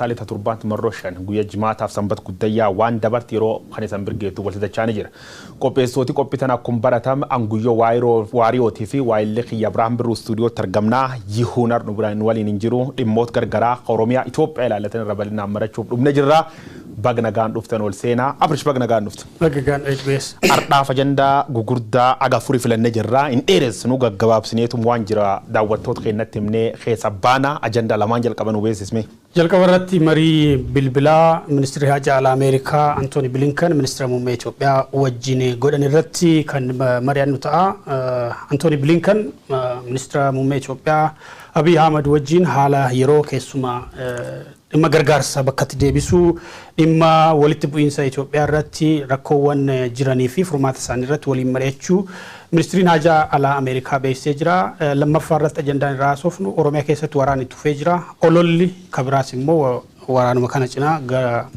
Odeessaalee torbaatti marroo 5 guyyaa jimaataaf sanbata guddayyaa waan dabarte yeroo kan isaan birgeetu walitti dachaanii jira. Qopheessootii qophii tana akkuma baratame Anguyyoo Waariyootii fi Waayillee Kiyya Abiraam Birruu istuudiyootti argamnaa. Yihuunar nu biraan waliin hin jiru dhimmoota gargaraa Oromiyaa Itoophiyaa ilaallatan irra bal'inaan marachuuf dhumne jirra. Baga nagaan dhuftan ol seenaa. Abrish baga nagaan dhuftan. Baga nagaan dhufes. Ardhaaf ajandaa gugurdaa aga afurii filannee jirra. Hin dheeressinu gaggabaabsineetum waan jira daawwattoota keenyatti himnee keessa baana ajandaa lamaan jalqaban hubeessisme. Jalqaba irratti marii bilbilaa ministeerri haajaa alaa Ameerikaa Antooni Bilinkan ministeera muummee Itoophiyaa wajjin godhan irratti kan mari'annu ta'a. Antooni Bilinkan ministeera muummee Itoophiyaa Abiy Ahmad wajjin haala yeroo keessumaa dhimma gargaarsa bakkatti deebisuu dhimma walitti bu'iinsa Itoophiyaa irratti rakkoowwan jiranii fi furmaata isaanii irratti waliin mari'achuu ministeerri haajaa alaa Ameerikaa beeksisee jira. Lammaffaa irratti ajandaan irraa haasofnu Oromiyaa keessatti waraanni itti fufee jira. Ololli kabiraas immoo waraanuma kana cinaa gara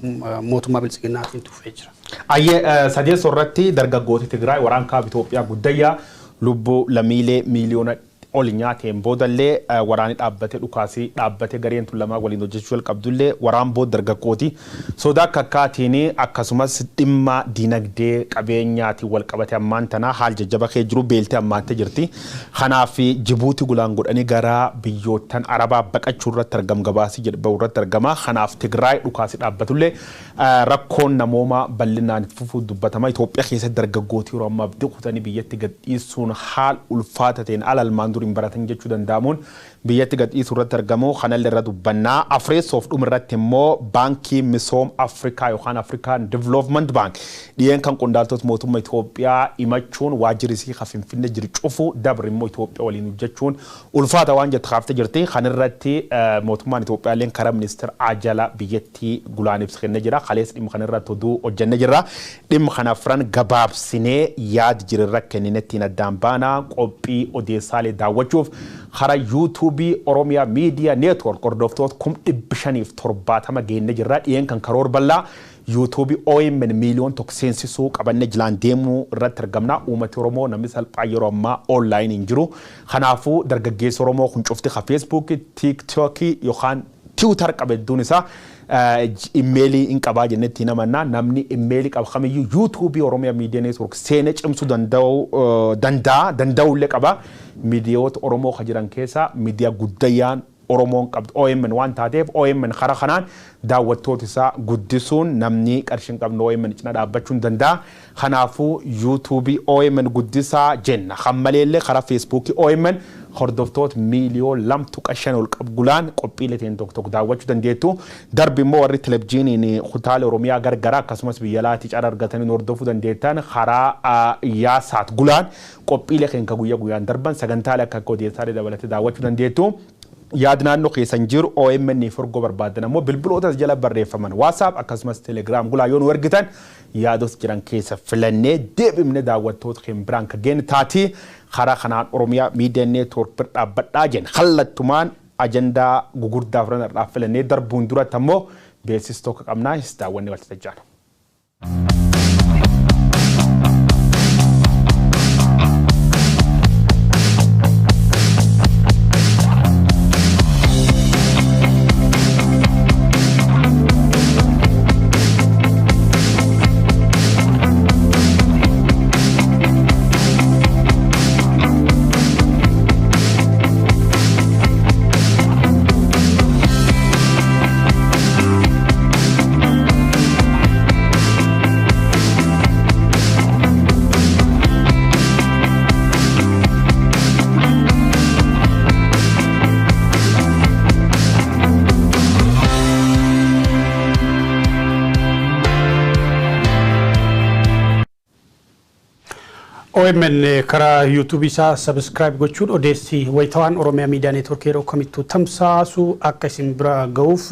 mootummaa biltsiginnaatiin itti fufee jira. Ayyee sadeessoo irratti dargaggoota Tigraay waraan kaaba Itoophiyaa guddayyaa lubbuu lammiilee miiliyoona ol nyaateen boodallee waraanni dhaabbate dhukaasii dhaabbate gareen tun lamaa waliin hojjechuu jalqabdullee waraan booda dargaggooti sodaa akka akkaatiin akkasumas dhimma dinagdee qabeenyaatiin wal qabate ammaan tanaa haal jajjaba kee jiru beeltee ammaantee jirti. Kanaaf Jibuuti gulaan godhanii gara biyyoottan Arabaa baqachuu irratti argam gabaasii jedhu irratti argama. Kanaaf Tigraay dhukaasii dhaabbatullee rakkoon namooma bal'inaan fufuu dubbatama. Itoophiyaa keessatti dargaggooti yeroo ammaa abdii kutanii biyyatti gad dhiisuun haal ulfaata ta'een ala almaan durii baratan jechuu danda'amuun biyyatti gad dhiisuu irratti argamu. Kanallee irra dubbannaa. Afreessoof dhuma irratti immoo baankii misooma Afrikaa yookaan Afrikaan Development Bank dhiyeenya kan qondaaltota mootummaa Itoophiyaa himachuun waajjirri isii kan Finfinnee jiru cufu dabri immoo Itoophiyaa waliin hojjechuun ulfaata waan jettu kaaftee jirti. Kanarratti mootummaan Itoophiyaa illee karaa ministeera ajala biyyattii gulaan ibsa kennee jira. Kaleessa dhimma kanarratti oduu hojjennee jirra. Dhimma kana afran gabaabsinee yaada jirirra kenninettiin addaan baanaa qophii odeessaalee daawwachuuf karaa yuutuubii Oromiyaa Miidiyaa Neetwoork hordoftoota 570,000 geenne jirra. Dhiyeen kan karoor bal'aa yuutuubii OMN miiliyoon 1 seensisuu qabannee jilaan deemuu irratti argamna. Uummati Oromoo namni salphaa yeroo ammaa onlaayinii hin jiru. Kanaafuu dargaggeessi Oromoo kun cufti ka Feesbuukii, Tiiktookii yookaan Tiwiitar qabedduun isaa imeelii hin qabaa jennetti namannaa namni imeelii qaba kamiyyuu yuutuubii Oromiyaa Miidiyaa Neetwoork seenee cimsuu danda'ullee qaba. Miidiyoota Oromoo kan jiran keessaa miidiyaa guddayyaan Oromoon qabdu OMN waan taateef OMN karaa kanaan daawwattoota isaa guddisuun namni qarshii hin qabne OMN cina dhaabbachuu danda'a. Kanaafuu yuutuubii OMN guddisaa jenna. Kan maleellee karaa Feesbuukii OMN hordoftoota miiliyoon 2.5 ol qabu gulaan qophiilee ta'een tokko tokko daawwachuu dandeettu. Darbi immoo warri televizyiiniin kutaalee Oromiyaa gargaraa akkasumas biyya alaatii cara argatanii hordofuu dandeettan karaa yaasaat gulaan qophiilee keenya guyyaa guyyaan darban sagantaalee akka akka odeessaalee dabalatee daawwachuu dandeettu. Yaad naannoo keessan jiru OMN furgoo barbaadan ammoo bilbiloota jala barreeffaman WhatsApp akkasumas Telegram gulaa yoo nu ergitan yaados jiran keessa filannee deebifne daawwattoota keenya biraan kan geenne taatii karaa kanaan Oromiyaa Miidiyaa Neetwoork bira dhaabbadhaa jenna. Kallattumaan ajandaa gugurdaa afran irraa filannee darbuun duratti ammoo beeksisa tokko qabnaa daawwanni walitti tajjaana. OMN karaa yuutuubii isaa sabskraayib gochuun odeessi wayitawaan Oromiyaa Miidiyaa Neetwoork yeroo kamittuu tamsaasu akka isin bira ga'uuf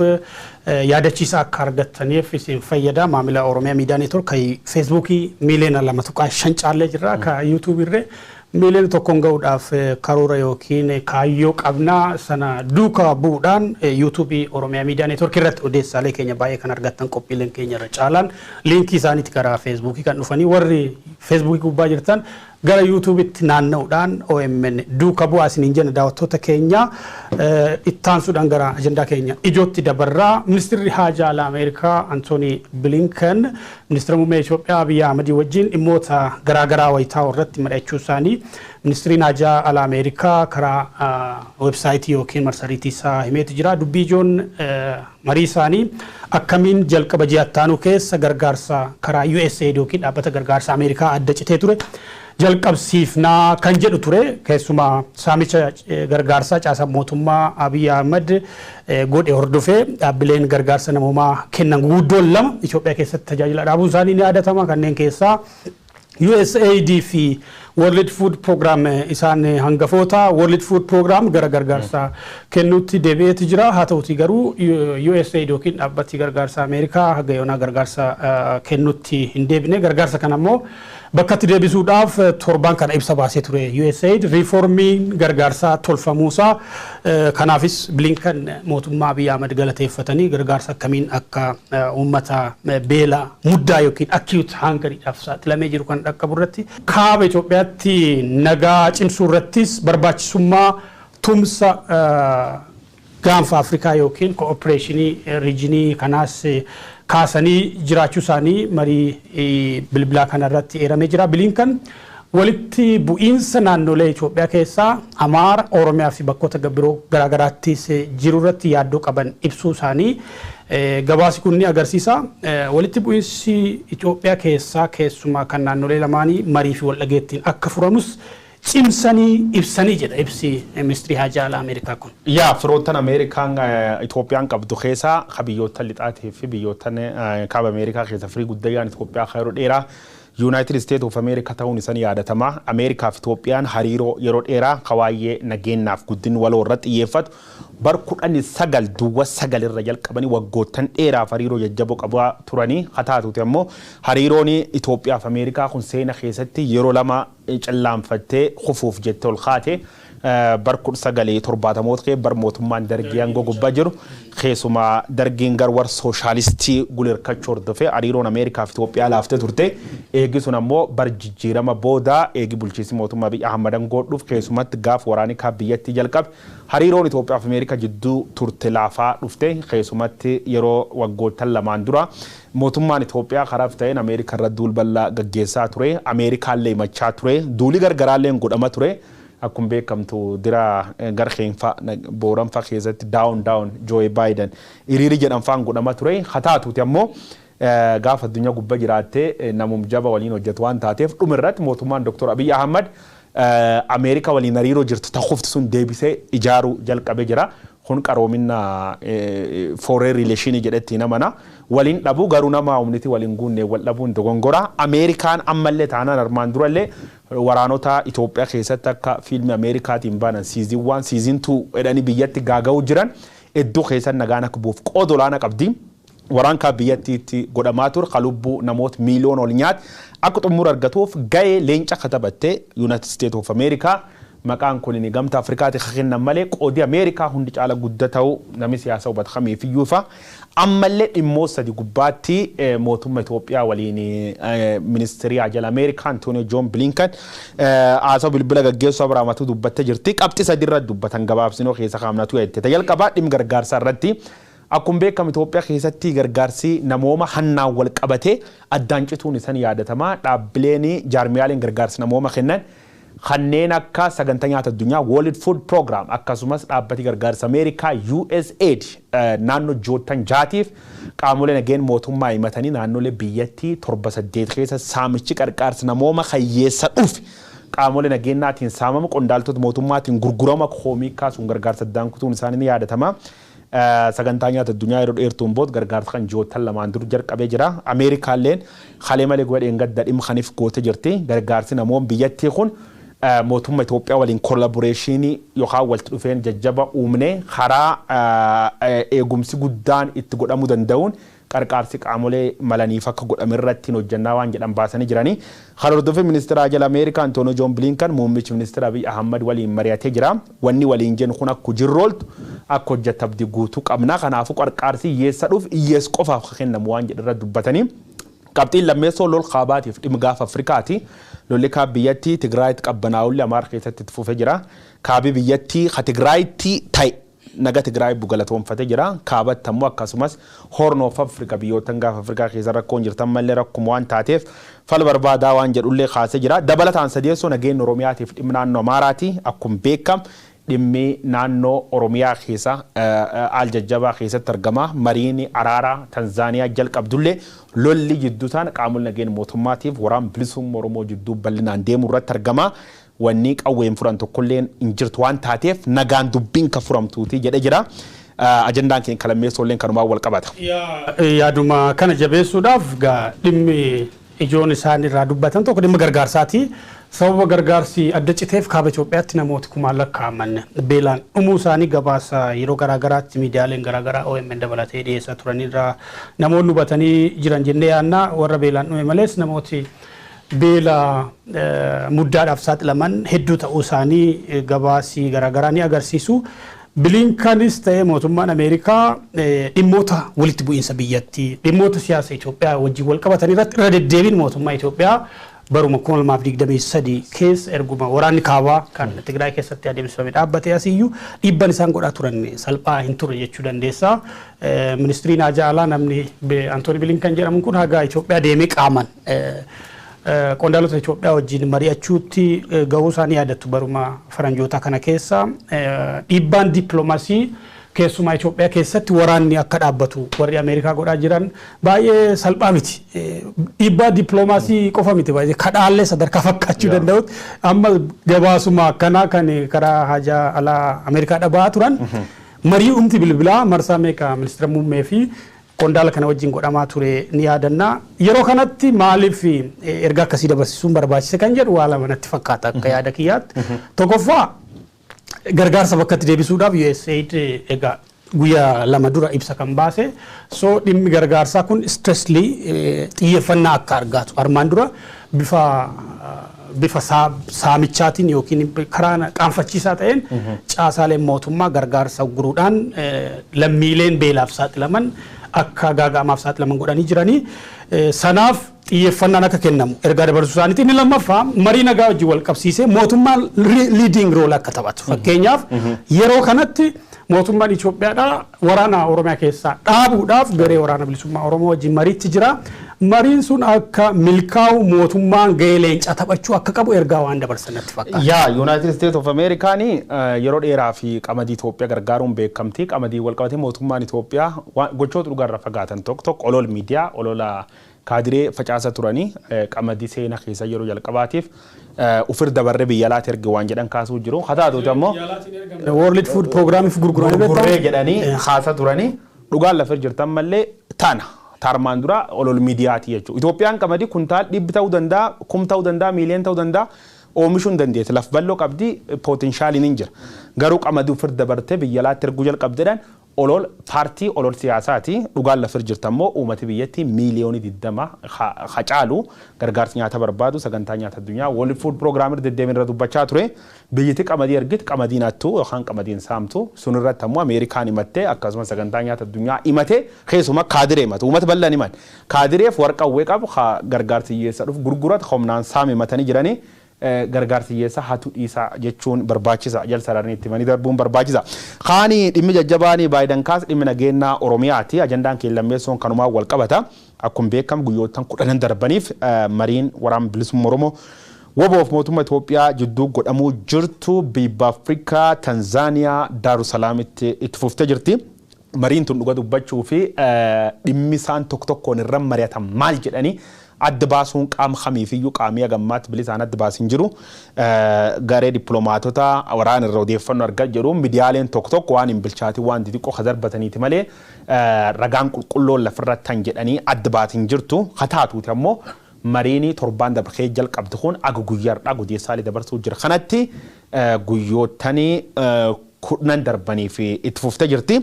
yaadachiisa akka argattaniif isin fayyada. Maamila Oromiyaa Miidiyaa Neetwoork kan Feesbuukii miiliyoona 2.5 caallee jirra. Akka yuutuubii irree miiliyoona 1 ga'uudhaaf karoora yookiin kaayyoo qabnaa sana duukaa bu'uudhaan yuutuubii Oromiyaa Miidiyaa Neetwoork irratti odeessaalee keenya baay'ee kan argattan qophiileen keenya irra caalaan liinkii isaaniitti karaa Feesbuukii kan dhufanii warri Feesbuukii gubbaa jirtan gara yuutuubitti naanna'uudhaan OMN duuka bu'aa isiniin jenna daawwattoota keenya ittaansuudhaan gara ajandaa keenya ijootti dabarraa. Ministeerri Haajaa Alaa Ameerikaa Antooni Bilinkan ministeera muummee Itoophiyaa Abiyyi Ahmadii wajjin dhimmoota garaagaraa wayitaa irratti mari'achuu isaanii ministeerri Haajaa Alaa Ameerikaa karaa weebsaayitii yookiin marsariitii isaa himeeti jira. Dubbii ijoon marii isaanii akkamiin jalqaba ji'a ittaanuu keessa gargaarsa karaa USAID yookiin dhaabbata gargaarsa Ameerikaa adda citee ture jalqabsiifnaa kan jedhu ture. Keessumaa saamicha gargaarsaa caasaa mootummaa Abiy Ahmed godhe hordofee dhaabbileen gargaarsa namoomaa kennan guguddoon lama Itoophiyaa keessatti tajaajila dhaabuun isaanii ni yaadatama. Kanneen keessaa USAID fi World Food Program isaan hangafoota. World Food Program gara gargaarsa kennuutti deebi'eeti jira. Haa ta'uti garuu USAID yookiin dhaabbati gargaarsa Ameerikaa haga yoonaa gargaarsa kennuutti hin deebine. Gargaarsa kana immoo bakkatti deebisuudhaaf torban kana ibsa baasee ture USAID riiformiin gargaarsaa tolfamuusaa. Kanaafis Blinken mootummaa Abiy Ahmed galateeffatanii gargaarsa akkamiin akka uummata beela muddaa yookiin acute hungeriidhaaf saaxilamee jiru kan dhaqqabu irratti kaaba Itoophiyaatti nagaa cimsuu irrattis barbaachisummaa tumsa gaanfa Afrikaa yookiin cooperation regionii kanaas kaasanii jiraachuu isaanii marii bilbilaa kanarratti eeramee jira. Bilinkan walitti bu'iinsa naannolee Itoophiyaa keessaa Amaara, Oromiyaa fi bakkoota biroo garaagaraattis jiru irratti yaaddoo qaban ibsuu isaanii gabaasi kun ni agarsiisa. Walitti bu'iinsi Itoophiyaa keessaa keessumaa kan naannolee lamaanii marii fi waldhageettiin akka furamus cimsanii ibsanii jedha ibsi ministirii haajaa alaa Ameerikaa kun. Yaa firoottan Ameerikaan Itoophiyaan qabdu keessaa ka biyyoota lixaatii fi biyyoottan kaaba Ameerikaa keessa firii guddayyaan Itoophiyaa yeroo dheeraa United States of America ta'uun isaan yaadatama. Ameerikaa fi Itoophiyaan hariiroo yeroo dheeraa ka waa'ee nageenyaaf guddin waloo irratti xiyyeeffatu bar 1909 irra jalqabanii waggoottan dheeraaf hariiroo jajjaboo qabaa turanii haa taatuuti ammoo hariiroon Itoophiyaa fi Ameerikaa kun seena keessatti yeroo lama callaanfattee kufuuf jettee ol kaate bar 1970moota bar mootummaan dargii aangoo gubbaa jiru keessumaa dargiin gar war sooshaalistii gulirkachuu hordofee hariiroon Ameerikaa fi Itoophiyaa laaftee turte. Eegi sun ammoo bar jijjiirama booda eegi bulchiinsi mootummaa Abiy Ahmad aangoo dhufu keessumatti gaaf waraanni kaaba biyyattii jalqabe hariiroon Itoophiyaa fi Ameerikaa jidduu turte laafaa dhufte. Keessumatti yeroo waggoottan lamaan dura mootummaan Itoophiyaa karaa ta'een Ameerikaa irra duul bal'aa gaggeessaa ture. Ameerikaallee himachaa ture. Duuli gargaraallee godhama ture. Akkuma beekamtu dira garkeenfa booranfa keessatti down down Joe Biden hiriiri jedhan faan godhama ture. Haa taatuuti ammoo gaafa addunyaa gubbaa jiraattee namum jaba waliin hojjetu waan taateef dhuma irratti mootummaan Dr. Abiy Ahmad Ameerikaa waliin hariiroo jirtu ta'uufti sun deebisee ijaaruu jalqabee jira. Kun qaroomina foreign relation jedhetti namana waliin dhabuu garuu nama humniti waliin guunne wal dhabuun dogongora. Ameerikaan ammallee taanaan armaan durallee waraanota Itoophiyaa keessatti akka fiilmi Ameerikaatiin banan season 1 season 2 jedhanii biyyatti gaaga'uu jiran iddoo keessan nagaan akka bu'uuf qooda olaanaa qabdi. Waraan kaaba biyyattiitti godhamaa ture ka lubbuu namoota miiliyoona ol nyaate akka xumura argatuuf ga'ee leenca katabattee United States of America maqaan kun ni gamta Afrikaatti kennan malee qoodii Ameerikaa hundi caala guddaa ta'uu namni siyaasa hubatu kamiifiyyuu fa ammallee dhimmoo sadi gubbaatti mootummaa Itoophiyaa waliin ministeerii haajaa Ameerikaa Antoonio Joon Bilinkan haasawa bilbila gaggeessuu Abiraamatu dubbattee jirti. Qabxii sadi irratti dubbatan gabaabsinoo keessa kaa'amnatu jette. Jalqabaa dhimma gargaarsaa irratti akkuma beekamu Itoophiyaa keessatti gargaarsi namooma hannaan wal qabatee addaan cituun isaan yaadatama. Dhaabbileen jaarmiyaaleen gargaarsa namooma kennan kanneen akka sagantaa nyaata addunyaa World Food Program akkasumas dhaabbati gargaarsa Ameerikaa USAID naannoo joottan jaatiif qaamolee nageen mootummaa himatanii naannolee biyyattii 7-8 keessa saamichi qarqaarsa namooma hayyeessa dhufe qaamolee nageenyaatiin saamama qondaaltota mootummaatiin gurgurama koomii kaasuun gargaarsa addaan kutuun isaanii ni yaadatama. Sagantaa nyaata addunyaa yeroo dheertuun booda gargaarsa kan joottan lamaan dur jalqabee jira. Ameerikaalleen halee malee godheen gadda dhimma kaniif goote jirti. Gargaarsi namoonni biyyattii kun mootummaa Itoophiyaa waliin collaborationii yookaan walitti dhufeen jajjaba uumne karaa eegumsi guddaan itti godhamuu danda'uun qarqaarsi qaamolee malaniif akka godhame irratti hojjannaa waan jedhan baasanii jiranii. Kan hordofee ministeera jala Ameerikaa Antoonio Joon Bilinkan muummichi ministeera Abiy Ahmad waliin mari'atee jira. Wanni waliin jennu kun akka jirrooltu akka hojjetabdi guutuu qabna. Kanaafuu qarqaarsi hiyyeessa dhuuf hiyyeessa qofaaf kennamu waan jedhan irra dubbatanii. Qabxiin lammeessoo lol kaabaatiif dhimma gaafa Afrikaati. Lolli kaaba biyyattii Tigraayitti qabbanaa'ullee Amaara keessatti itti fufee jira. Kaabi biyyattii ka Tigraayitti ta'e naga Tigraay bugalatoonfatee jira. Kaabatti ammoo akkasumas Horn of Africa biyyoottan gaafa Afrikaa keessa rakkoon jirtan mallee rakkuma waan taateef fal barbaadaa waan jedhullee kaasee jira. Dabalataan sadeessoo nageenya Oromiyaatiif dhimma naannoo Amaaraati. Akkuma beekamu dhimmi naannoo Oromiyaa keessa al jajjabaa keessatti argama. Mariin araaraa Tanzaaniyaa jalqabdullee lolli jidduu ta'an qaamolee nageenya mootummaatiif waraan bilisummaa Oromoo jidduu bal'inaan deemuu irratti argama. Wanni qawween furan tokkolleen hin jirtu waan taateef nagaan dubbiin ka furamtuuti jedhe jira. Ajandaan keenya kalammeessoo kanumaan wal qabata. Yaaduma kana jabeessuudhaaf dhimmi ijoon isaan irraa dubbatan tokko dhimma gargaarsaati. Sababa gargaarsi adda citeef kaaba Itoophiyaatti namooti kumaan lakkaa'aman beelaan dhumuu isaanii gabaasa yeroo garaagaraatti miidiyaaleen garaagaraa OMN dabalatee dhiyeessaa turanirraa namoonni hubatanii jiran jennee yaadna. Warra beelaan dhume malees namooti beela muddaadhaaf saaxilaman hedduu ta'uu isaanii gabaasii garaagaraa ni agarsiisu. Bilinkanis ta'ee mootummaan Ameerikaa dhimmoota walitti bu'iinsa biyyattii dhimmoota siyaasa Itoophiyaa wajjin wal qabatan irratti irra deddeebiin mootummaa Itoophiyaa baruma 2023 keessa erguma waraanni kaabaa kan Tigraay keessatti adeemsifame dhaabbatee asiyyuu dhiibban isaan godhaa turan salphaa hin turre jechuu dandeessa. Ministiriin Haajaa Alaa namni Antooni Bilinkan jedhamu kun haga Itoophiyaa deemee qaaman qondaalota Itoophiyaa wajjin mari'achuutti gahuu isaanii yaadattu baruma faranjoota kana keessa dhiibbaan dippiloomaasii keessumaa Itoophiyaa keessatti waraanni akka dhaabbatu warri Ameerikaa godhaa jiran baay'ee salphaa miti. Dhiibbaa dippiloomaasii qofa miti baay'ee kadhaallee sadarkaa fakkaachuu danda'utti amma gabaasuma akkanaa kan karaa haajaa alaa Ameerikaa dhabaa turan marii umti bilbilaa marsaa meeqa ministeera muummee fi qondaala kana wajjin godhamaa ture ni yaadanna. Yeroo kanatti maaliif ergaa akkasii dabarsisuun barbaachise kan jedhu waa lama natti fakkaata akka yaada kiyyaatti. Tokkoffaa gargaarsa bakkatti deebisuudhaaf USAID egaa guyyaa lama dura ibsa kan baase so dhimmi gargaarsaa kun stressly xiyyeeffannaa akka argatu armaan dura bifa saamichaatiin yookiin karaa qaanfachiisaa ta'een caasaaleen mootummaa gargaarsa guruudhaan lammiileen beelaaf saaxilaman akka gaaga'amaaf saaxilaman godhanii jiranii sanaaf xiyyeeffannaan akka kennamu ergaa dabarsuu isaaniiti. Inni lammaffaa marii nagaa wajjin wal qabsiisee mootummaan leading role akka taphatu. Fakkeenyaaf yeroo kanatti mootummaan Itoophiyaadhaa waraana Oromiyaa keessaa dhaabuudhaaf garee waraana bilisummaa Oromoo wajjin mariitti jira. Mariin sun akka milkaa'u mootummaan gahee leencaa taphachuu akka qabu ergaa waan dabarsan natti fakkaata. Yaa United States of America yeroo dheeraa fi qamadii Itoophiyaa gargaaruun beekamti. Qamadii wal qabatee mootummaan Itoophiyaa gochoota dhugaarra fagaatan tokko tokko olola miidiyaa olola kaadiree facaasa turanii qamadii seenaa keessa yeroo jalqabaatiif ufir dabarree biyya alaatti erge waan jedhan kaasuu jiru. Haa taatuuti ammoo World Food Programmiif gurgurree jedhanii kaasa turanii dhugaan lafa jirtan mallee tana. Tarmaan dura olol miidiyaati jechuudha. Itoophiyaan qamadii kuntaal dhibbi ta'uu danda'a, kum ta'uu danda'a, miiliyoon ta'uu danda'a oomishuu hin dandeessu. Laf bal'oo qabdi pootinshaaliin hin jira. Garuu qamadii ufir dabartee biyya alaatti erguu jalqabdeedhaan olol paartii olol siyaasaati. Dhugaan lafa jirtu ammoo uummati biyyattii miiliyoonii 20 hacaalu gargaarsa nyaata barbaadu sagantaa nyaata addunyaa World Food Program irra deddeebiin irra dubbachaa ture. Biyyatti qamadii ergiti qamadiin hattu yookaan qamadiin saamtu sun irratti ammoo Ameerikaan himattee akkasumas sagantaa nyaata addunyaa himate keessuma kaadiree himatu uummata bal'aan himan. Kaadireef warqawwee qabu gargaarsi hiyyeessa dhufu gurgurata humnaan saame himatanii jiranii. Gargaarsi hiyyeessa hatu dhiisaa jechuun barbaachisa jal sararanii itti himanii darbuun barbaachisa. Kaani dhimmi jajjabaanii Baayiden kaas dhimmi nageenyaa Oromiyaati. Ajandaan keenya lammeessoon kanumaan wal qabata. Akkuma beekamu guyyoottan 10 darbaniif mariin waraana bilisummaa Oromoo waboof mootummaa Itoophiyaa jidduu godhamuu jirtu biyya Afrikaa Tanzaaniyaa Daarusalaamitti itti fuftee jirti. Mariin tun dhuga dubbachuu fi dhimmi isaan tokko tokkoon irra mari'atan maal jedhanii adda baasuun qaama kamiifiyyuu qaamii hagammaatti bilisaan adda baasin jiru. Garee dippiloomaatota waraana irra odeeffannoo argaa jiru. Miidiyaaleen tokko tokko waan hin bilchaatin waan xixiqqoo ka darbataniiti malee ragaan qulqulloon lafarratti kan jedhanii adda baasin jirtu. Haa taatuuti ammoo mariin torbaan dabarkee jalqabdi kun aga guyyaadhaa gudeessaalee dabarsuu jira. Kanatti guyyoottanii 10 darbanii fi itti fuftee jirti.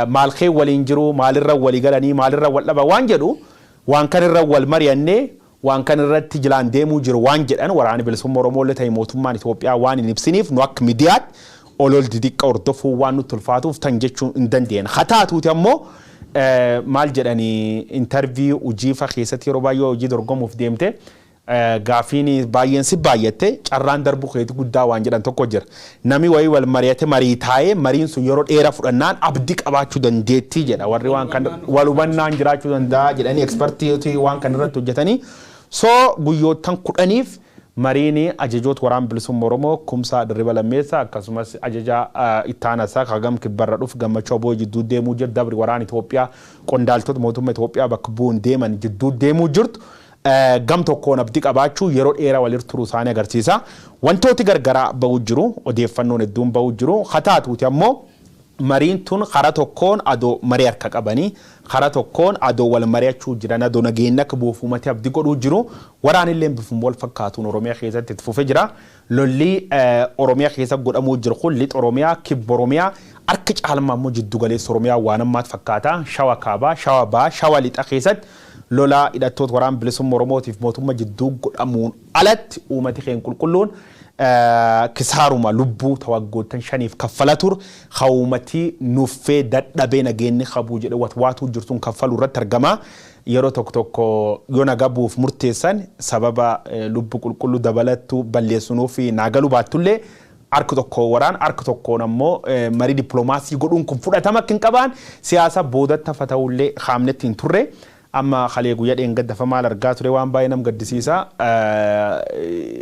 Maalkee waliin jiru maalirra walii galanii maalirra wal dhaba waan jedhu waan kan irra wal mari'annee waan kan irratti jilaan deemuu jiru waan jedhan waraanni bilisummaa Oromoo illee ta'e mootummaan Itoophiyaa waan hin ibsiniif nu akka miidiyaatti olol xixiqqaa hordofuu waan nutti ulfaatuuf tan jechuun hin dandeenye. Haa taatuuti ammoo Maal jedhanii, interview hojiifa keessatti yeroo baay'ee hojii dorgomuuf deemte gaafiin baay'een si baay'atte, carraan darbuu keeti guddaa waan jedhan tokko jira. Nami wayii wal mari'ate, marii taa'ee, mariin sun yeroo dheeraa fudhannaan abdii qabaachuu dandeettii jedha. Warri waan kan wal hubannaan jiraachuu danda'a jedhanii expertii waan kan irratti hojjetanii. So guyyoottan 10f mariin ajajoota Waraan Bilisummaa Oromoo Kumsaa Dirriba Lammeessaa akkasumas ajaja ittaanasaa kagam kibbarra dhufu Gammachuu Aboo jidduu deemuu jiru, dabri waraan Itoophiyaa qondaaltota mootummaa Itoophiyaa bakka bu'uun deeman jidduu deemuu jirtu. Gam tokkoon abdii qabaachuu yeroo dheeraa walirra turuu isaanii agarsiisa. Wantooti gargaraa bahuu jiru, odeeffannoon hedduun bahuu jiru. Haa taatuuti ammoo mariin tun karaa tokkoon adoo marii harka qabanii, karaa tokkoon adoo wal mari'achuu jiran, adoo nageenya akka bu'uuf uummati abdii godhuu jiru, waraanillee bifuma wal fakkaatuun Oromiyaa keessatti itti fufee jira. Lolli Oromiyaa keessa godhamuu jiru kun lixa Oromiyaa, kibba Oromiyaa, harka caalmaa immoo jiddu galeessa Oromiyaa waan ammaatti fakkaata. Shawa kaabaa, shawa bahaa, shawa lixa keessatti lola hidhattoota Waraan Bilisummaa Oromootiif mootummaa jidduu godhamuun alatti uummati keenya qulqulluun kisaaruma lubbuu waggoottan 5f kaffala ture, hawumatii nuffee dadhabee nageenyi qabuu jedhe watwaatuu jirtuun kaffaluu irratti argama. Yeroo tokko tokko yoo nagaa bu'uuf murteessan sababa lubbuu qulqulluu dabalattuu balleessunuu fi naagaluu baattullee, harka tokko waraan harka tokkoon ammoo marii dippiloomaasii godhuun kun fudhatama akka hin qabaan siyaasa boodatti hafa ta'ullee haamnetti hin turre. Amma kalee guyyaa dheengaddafa maal argaa ture, waan baay'ee nam gaddisiisa.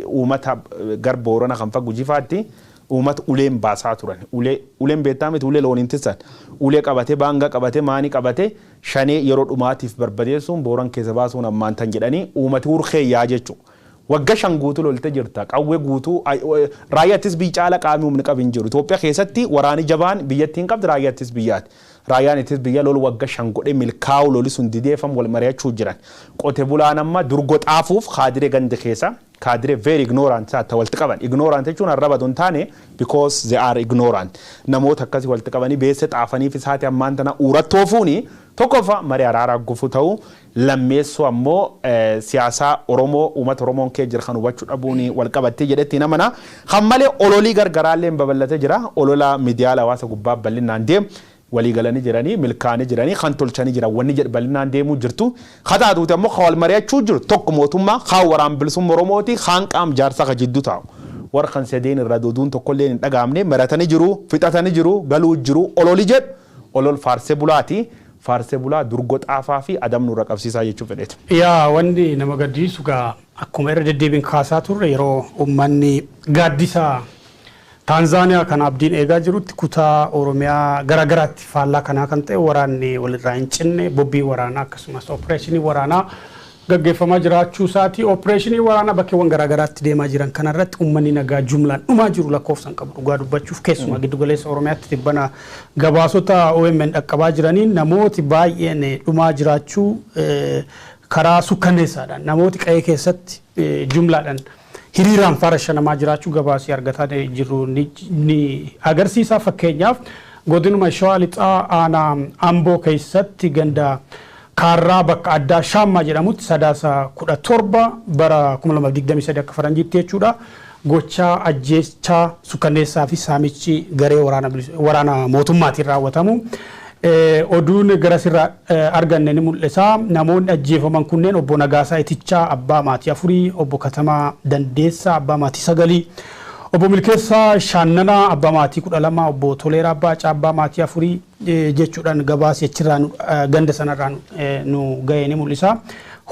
Uummata gar Boorana kan fa Gujifaatti uummata uleen baasaa turan. Ulee, uleen beektaa miti, ulee looniin tissan. Ulee qabatee, baanga qabatee, maanii qabatee, shanee yeroo dhumaatiif barbadeessuun Booran keessa baasuun ammaan tan jedhanii uummati urkee yaa jechuudha. Wagga 5 guutuu lolte jirta. Qawwee guutuu raayyaattis biyya caala qaamni humni qabu hin jiru. Itoophiyaa keessatti waraani jabaan biyyattii hin qabdi raayyaattis biyyaati. Raayyaan ittis biyya lolu wagga 5 godhee milkaa'u loli sun dideeffam wal mari'achuu jiran. Qote bulaan amma durgo xaafuuf kaadiree gandi keessa kaadiree very ignorant taate walitti qaban. Ignorant jechuun arraba don taane, because they are ignorant. Namoota akkasii walitti qabanii beessa xaafaniif isaati ammaan tana uurattoofuuni tokkoffaa marii araaraa gufu ta'u, lammeessoo ammoo siyaasaa Oromoo uummata Oromoon kee jira kan hubachuu dhabuun wal qabattee jedhetti namana. Kan malee ololii gargaraallee babal'atee jira. Olola miidiyaa hawaasa gubbaa bal'inaan deemu. Walii galanii jiranii, milkaa'anii jiranii, kan tolchanii jiran wanni jedhu bal'inaan deemuu jirtu. Haa ammoo kan wal mari'achuu jiru tokko mootummaa, kaan Waraan Bilisummaa Oromooti, kaan qaam jaarsaa ka jidduu taa'u. Warra kan sadeen irra duuduun tokkollee hin dhaga'amne, maratanii jiru, fixatanii jiru, galuu jiru, ololi jedhu olol faarsee bulaati. Faarsee bulaa durgo xaafaa fi adamnu irra qabsiisaa jechuu fedheeti. Yaa, wanni nama gaddisiisu gaa akkuma irra deddeebiin kaasaa turre, yeroo uummanni gaaddisa Taanzaaniyaa kan abdiin eegaa jirutti kutaa Oromiyaa garaagaraatti faallaa kanaa kan ta'e waraanni walirraa hin cinne, bobbii waraanaa akkasumas opereeshinii waraanaa gaggeeffamaa jiraachuu isaati. Opereeshinii waraanaa bakkeewwan garaagaraatti deemaa jiran kanarratti uummanni nagaa jumlaan dhumaa jiru lakkoofsan qabu dhugaa dubbachuuf, keessumaa giddugaleessa Oromiyaatti tibbana gabaasota OMN dhaqqabaa jiraniin namooti baay'een dhumaa jiraachuu, karaa sukkanneessaadhaan namooti qe'ee keessatti jumlaadhaan hiriiraan faara shanamaa jiraachuu gabaasii argataa jiru ni agarsiisa. Fakkeenyaaf godinuma Shawaa Lixaa aanaa Amboo keessatti ganda Kaarraa bakka addaa Shaammaa jedhamutti Sadaasa 17 bara 2023 akka faranjiitti jechuudha. Gochaa ajjeechaa sukkanneessaa fi saamichi garee waraana mootummaatiin raawwatamu. Oduun garasirraa arganne ni mul'isa. Namoonni ajjeefaman kunneen obbo Nagaasaa Itichaa abbaa maatii 4, obbo Katamaa Dandeessaa abbaa maatii 9, obbo Milkeessaa Shaannanaa abbaa maatii 12, obbo Toleeraa Abbaa abbaa maatii 4 jechuudhaan gabaasi achirraa ganda sanarraa nu ga'e ni mul'isa.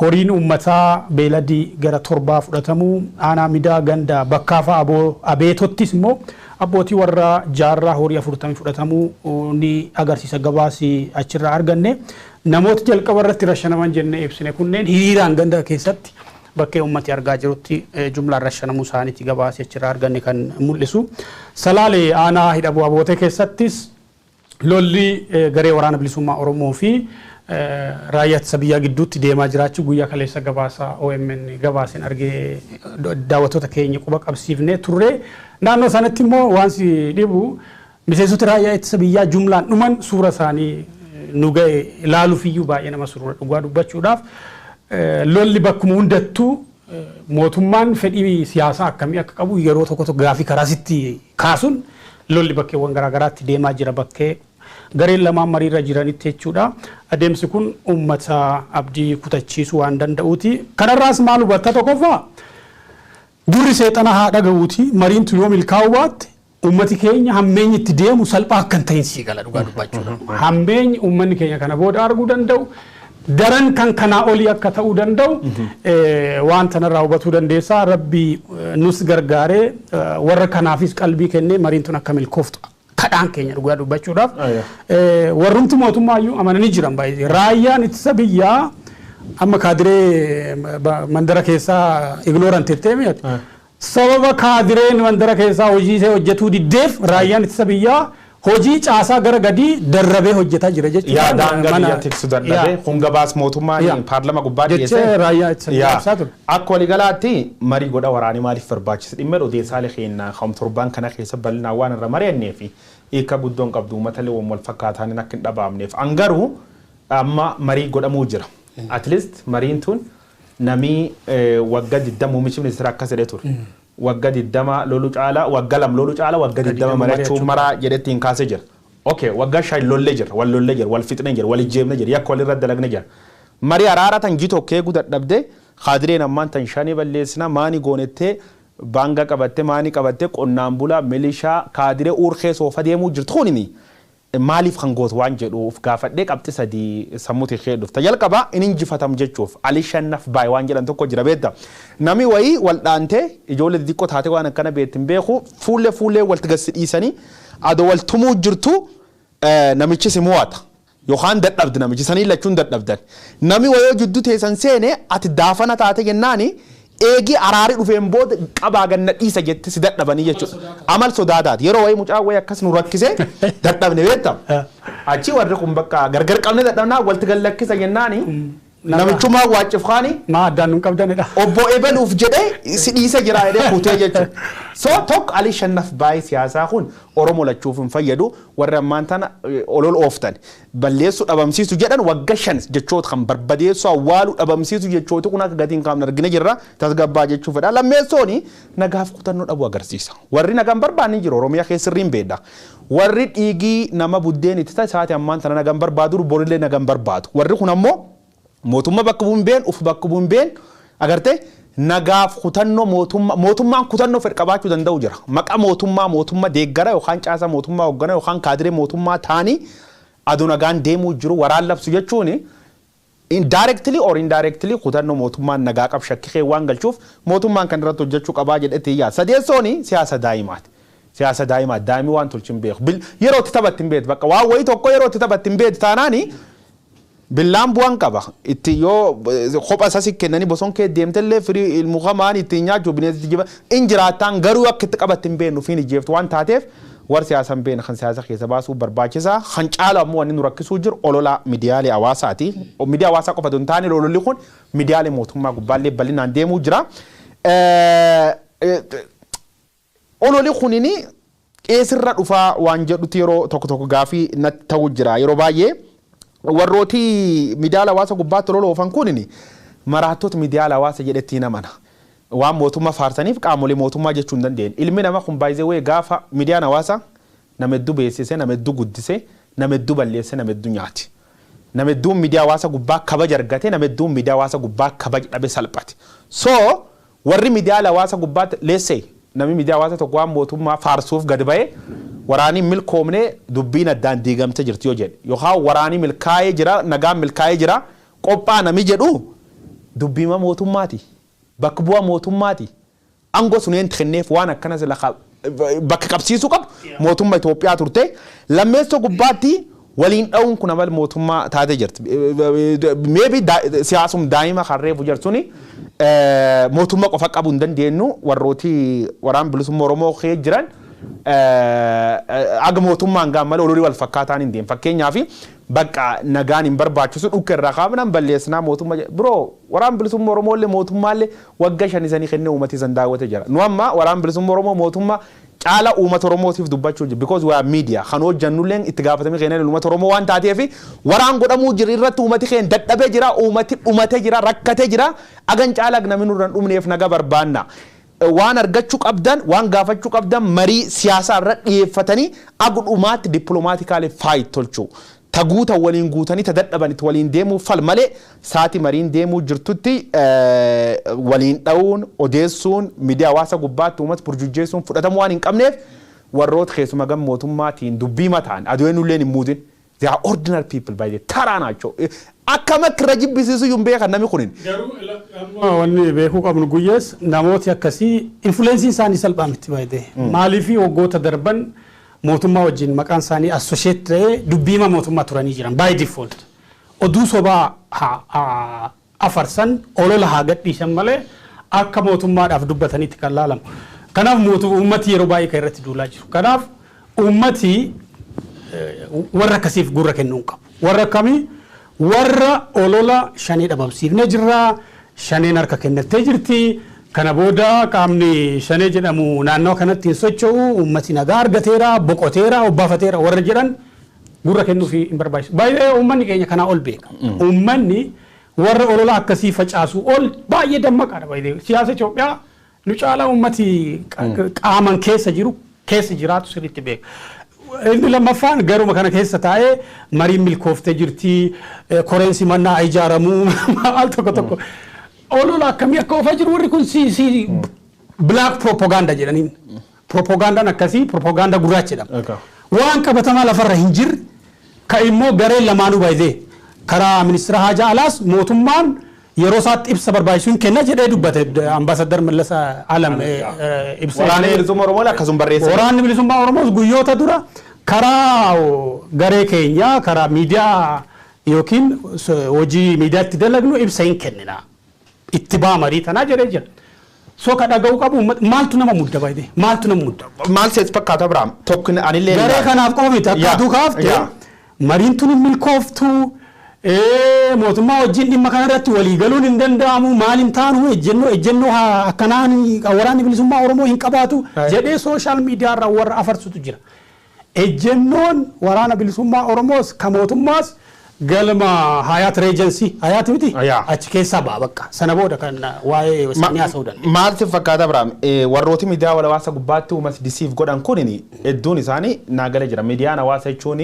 Horiin uummataa beeladii gara torbaa fudhatamu, aanaa Midaa ganda Bakkaafaa Abeetottis immoo abbootii warra jaarraa horii 40 fudhatamuu ni agarsiisa gabaasi achirraa arganne. Namoota jalqaba irratti rashanaman jennee ibsine kunneen hiriiraan ganda keessatti bakkee uummati argaa jirutti jumlaan rashanamuu isaaniiti gabaasi achirraa arganne kan mul'isu. Salaalee aanaa Hidhabuu Abootee keessattis lolli garee Waraana Bilisummaa Oromoo fi raayyaa ittisa biyyaa gidduutti deemaa jiraachuu guyyaa kaleessa gabaasa OMN gabaaseen argee daawwattoota keenya quba qabsiifnee turre. Naannoo sanatti immoo waan si dhibu miseensota raayyaa ittisa biyyaa jumlaan dhuman suura isaanii nu ga'e ilaaluuf iyyuu baay'ee nama surura dhugaa dubbachuudhaaf. Lolli bakkuma hundattuu mootummaan fedhii siyaasaa akkamii akka qabu yeroo tokko tokko gaafii karaa sitti kaasuun lolli bakkeewwan garaagaraatti deemaa jira bakkee Gareen lamaan mariirra jiranitti jechuudha. Adeemsi kun uummata abdii kutachiisuu waan danda'uuti. Kanarraas maal hubatta? Tokkoffaa, gurri seexana haa dhaga'uuti, mariintu yoo milkaa'uu baatte uummati keenya hammeenyi itti deemu salphaa akka hin ta'in sii gala, dhugaa dubbachuudha. Hammeenyi uummanni keenya kana booda arguu danda'u daran kan kanaa olii akka ta'uu danda'u waan tanarraa hubatuu dandeessaa. Rabbi nus gargaaree warra kanaafis qalbii kennee mariin tun akka milkooftu kadhaan keenya, dhugaa dubbachuudhaaf. Warrumti mootummaayyuu amananii jiran baay'ee. Raayyaan ittisa biyyaa amma kaadiree mandara keessaa ignorant jettee mi'ati. Sababa kaadireen mandara keessaa hojii ishee hojjetuu diddeef raayyaan ittisa biyyaa hojii caasaa gara gadii darrabee hojjetaa jira jechuudha. Yaa, daangaa biyya tiksu dadhabee kun gabaas mootummaan paarlama gubbaa dhiyeesse. Jechee raayyaa ittisa biyyaa ibsaa ture. Akka waliigalaatti marii godha waraanii maaliif barbaachisa? Dhimma odeessaalee keenya kan torbaan kana keessa bal'inaan waan irra mari'annee fi hiika guddoon qabdu uummata illee wal fakkaataan akka hin dhabaamneef. An garuu amma marii godhamuu jira. At least mariin tun namii waggaa 20, muummichi ministeera akkas jedhee ture. Waggaa 20 lolu caala, waggaa 2 lolu caala, waggaa 20 mari'achuu maraa jedhetti hin kaasee jira. Okay, waggaa 5 lollee jira, wal lollee jira, wal fixnee jira, wal ijjeemnee jira, yakka walirra dalagne jira. Marii araara tan ji tokko eeguu dadhabdee, kaadireen ammaan tan shanii balleessina maani goonettee, baanga qabattee, maani qabattee, qonnaan bulaa, milishaa, kaadiree uurkee soofa deemuu jirtu kunini maaliif kan gootu waan jedhuuf gaafadhee qabxi sadii sammuuti kee dhufta. Jalqaba, inni injifatam jechuuf ali shannaf baay waan jedhan tokko jira, beekta. Nami wayii wal dhaantee, ijoollee xixiqqoo taate, waan akkana beektin beeku, fuullee fuullee walitti gasi dhiisanii adoo wal tumuu jirtu namichi si mo'ata. Yookaan dadhabdi namichi sanii lachuun dadhabdan. Nami wayoo jidduu teessan seene, ati daafana taate jennaani, eegii araari dhufeen booda qabaa ganna dhiisa jette si dadhabanii jechuudha. Amal sodaataati. Yeroo wayii mucaa wayii akkas nu rakkise dadhabne, beekta. Achi warri kun bakka gargar qabne dadhabnaa walitti gallakkisa jennaani namichumaa waacifkaani. Maa addaan nun qabdanidha. Obbo Ebeluuf jedhee si dhiise jira jedhee kutee jechuudha. So tokko, ali shannaf baay'ee siyaasaa kun Oromoo lachuuf hin fayyadu. Warri ammaan tana olol ooftan, balleessuu, dhabamsiisu jedhan, waggaa 5 jechoota kan barbadeessu, awwaaluu, dhabamsiisu jechooti kun akka gatiin qaamne argina jirra, tasgabbaa jechuu fedha. Lammeessooni, nagaaf kutannoo dhabuu agarsiisa. Warri nagaan barbaanni jiru Oromiyaa keessirri hin beedha. Warri dhiigii nama buddeen itti tasaate ammaan tana nagaan barbaadu, borillee nagaan barbaadu. Warri kun ammoo mootummaa bakka bu'uun been, uf bakka bu'uun been, agartee, nagaaf kutannoo mootummaa, mootummaan kutannoo fedha qabaachuu danda'u jira. Maqaa mootummaa, mootummaa deeggara yookaan caasa mootummaa hooggana yookaan kaadiree mootummaa ta'anii aduu nagaan deemuu jiru waraan labsu jechuun indirectly or indirectly kutannoo mootummaan nagaa qab shakkii waan galchuuf mootummaan kan irratti hojjechuu qabaa jedhetti iyyaa. Sadeessooni, siyaasa daa'imaati. Siyaasa daa'imaa, daa'imni waan tolchi hin beeku. Yeroo itti taphatti hin beektu, bakka waan wayii tokko yeroo itti taphatti hin beektu taanaani billaan bu'aan qaba. Itti yoo kopha isa si kennanii boson kee deemtellee firii ilmukamaan ittiin nyaachuu bineensi jiba in jiraattaan, garuu akka itti qabatti hin beeknu fiin ijjeeftu waan taateef warri siyaasa hin beekne kan siyaasa keessa baasuu barbaachisaa. Kan caalu ammoo wanni nu rakkisuu jiru olola miidiyaalee hawaasaati. Miidiyaa hawaasaa qofa hin taane, ololli kun miidiyaalee mootummaa gubbaallee bal'inaan deemuu jira. Ololli kunini eessirra dhufaa waan jedhutti yeroo tokko tokko gaafii natti ta'u jira yeroo baay'ee. Warrooti miidiyaa hawaasa gubbaatti olola oofan kunini maraattota miidiyaa hawaasa jedhetti namana. Waan mootummaa faarsaniif qaamolee mootummaa jechuu hin dandeenye. Ilmi namaa kun baay'ee gaafa miidiyaan hawaasaa nama hedduu beeksisee, nama hedduu guddisee, nama hedduu balleessee, nama hedduu nyaati. Nama hedduun miidiyaa hawaasa gubbaa kabaja argate, nama hedduun miidiyaa hawaasa gubbaa kabaja dhabe salphate. So warri miidiyaa hawaasa gubbaatti leessee, namni miidiyaa hawaasa tokko waan mootummaa faarsuuf gad ba'ee, waraanii milkoomnee dubbiin addaan diigamtee jirti yoo jedhe, yookaan waraanii milkaa'ee jira, nagaan milkaa'ee jira, qophaa nami jedhu, dubbiima mootummaati. Bakka bu'aa mootummaati. Aangoo sun een kenneef waan akkanas lafa bakka qabsiisuu qabu mootummaa Itoophiyaa turte. Lammeessoo gubbaatti waliin dha'uun kun amal mootummaa taatee jirti. Maybe siyaasum daa'ima kan reefu jirtuni mootummaa qofa qabuu hin dandeenyu, warrooti waraan bilisummaa Oromoo kee jiran aga mootummaan gaan malee ololii wal fakkaataan hin deemu. Fakkeenyaaf, bakka nagaan hin barbaachisu, dhukka irraa kaafnan balleessinaa mootummaa biroo, waraan bilisummaa Oromoo illee mootummaallee waggaa 5 sanii kennee uummati san daawwate jira. Nu amma waraan bilisummaa Oromoo mootummaa caala uummata Oromootiif dubbachuu jira, because we are media kan hojjannulleen itti gaafatamee kennan uummata Oromoo waan taateef, waraan godhamuu jiru irratti uummati keenya dadhabee jira, uummati dhumatee jira, rakkatee jira, agan caala namni nurra hin dhumneef naga barbaanna. Waan argachuu qabdan, waan gaafachuu qabdan marii siyaasaa irra dhiyeeffatanii agudhumaatti diplomatically fight tolchuu. Ta guutan waliin guutanii, ta dadhabanitti waliin deemuu fal malee, saati mariin deemuu jirtutti waliin dha'uun, odeessuun, miidiyaa hawaasa gubbaatti uummata burjujjeessuun fudhatamuu waan hin qabneef, warroota keessuma gam mootummaatiin dubbii mataan aduun illee hin muudin. They are ordinary people by the taraa naachoo. Akkam akka irra jibbisiisu hin beekan namni kunin. Garuu wanni beekuu qabnu guyyees, namooti akkasii influenceiin isaanii salphaa miti baay'ee. Maaliif? Waggoota darban mootummaa wajjin maqaan isaanii associate ta'ee dubbiima mootummaa turanii jiran by default. Oduu sobaa haa afarsan, olola haa gadhiisan malee, akka mootummaadhaaf dubbatanitti kan laalamu. Kanaaf uummati yeroo baay'ee kan irratti duulaa jiru. Kanaaf uummati warra akkasiif gurra kennuu hin qabu. Warra akkamii? Warra olola shanee dhabamsiifnee jirra, shaneen harka kennattee jirti. Kana booda qaamni shanee jedhamu naannoo kanatti hin socho'u, uummati nagaa argateera, boqoteera, obbaafateera warra jedhan gurra kennuuf hin barbaachisu. Baay'ee uummanni keenya kanaa ol beeka. Uummanni warra olola akkasii facaasu ol baay'ee dammaqaadha. Baay'ee siyaasa Itoophiyaa nu caalaa uummati qaaman keessa jiru, keessa jiraatu sirriitti beeka. Inni lammaffaan, garuma kana keessa taa'ee mariin milkooftee jirti, koreen simannaa ijaaramuu, al tokko tokko. Olola akkamii akka oofaa jiru warri kun si black propaganda jedhaniin. Propagandaan akkasii propaganda gurraacha jedhama. Waan qabatamaa lafarra hin jirre ka immoo gareen lamaanuu baay'ee karaa ministeera haajaa alaas mootummaan yeroo isaatti ibsa barbaachisu hin kenna jedhee dubbate ambaasadar Mallas Alam ibsa. Waraanni bilisummaa Oromoo akkasuma barreessa. Waraanni bilisummaa Oromoos guyyoota dura karaa garee keenyaa, karaa miidiyaa yookiin hojii miidiyaatti dalagnu ibsa hin kennina. Itti ba'a marii tanaa jedhee jira. So ka dhaga'uu qabu, maaltu nama mudda baay'ee, maaltu nama mudda? Maal seet fakkaata, Abiraam? Tokko anillee. Garee kanaaf qofa miti, akka aduu kaafte mariin tun hin milkooftu, mootummaa wajjin dhimma kana irratti walii galuun hin danda'amu, maal hin taanu, ejjennoo akkanaan waraanni bilisummaa Oromoo hin qabaatu jedhee social media irraa warra afarsutu jira. Ejjennoon waraana bilisummaa Oromoos ka mootummaas galma Hyatt Regency, Hyatt miti, achi keessaa ba'a bakka sana booda kan waa'ee isaanii haasa'uu danda'a. Maal si fakkaata, Abiraam? Warrooti miidiyaa hawaasa gubbaatti uummata deceive godhan kun hedduun isaanii naagala jira. Miidiyaan hawaasa jechuun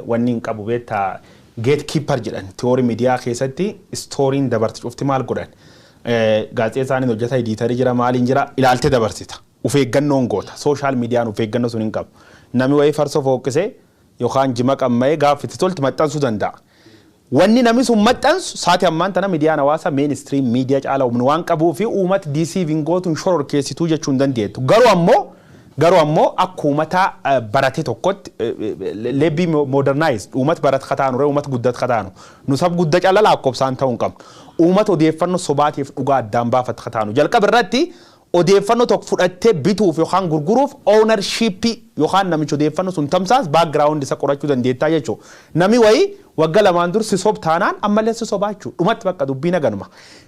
wanni hin qabu beektaa, gatekeeper jedhan theory miidiyaa keessatti. Storyn dabarti cufti maal godhan? Gaazexeessaan hojjeta, editorii jira, maaliin jira, ilaaltee dabarsita. Uf eeggannoon goota. Social mediaan uf eeggannoo sun hin qabu. Namni wayii farsoo fooqqisee yookaan jima qamma'ee gaafa itti tolti maxxansuu danda'a. Wanni namni sun maxxansu saati ammaan tana miidiyaan hawaasaa mainstream media caala humna waan qabuu fi uummata deceive hin gootu, hin shororkeessituu jechuu hin dandeettu. Garuu ammoo akka uummata barate tokkotti leebbii modernize uummata barate kataanu, uummata guddate kataanu, nu sab guddaa cala lakkoofsaan ta'uu hin qabnu. Uummata odeeffannoo sobaatiif dhugaa addaan baafate kataanu. Jalqaba irratti odeeffannoo tokko fudhattee bituuf yookaan gurguruuf ownership yookaan namicha odeeffannoo sun tamsaas background isa qorachuu dandeettaa jechuudha. Nami wayii waggaa 2n dur si sob taanaan ammallee si sobaa jechuudha. Dhumatti bakka dubbii naganuma.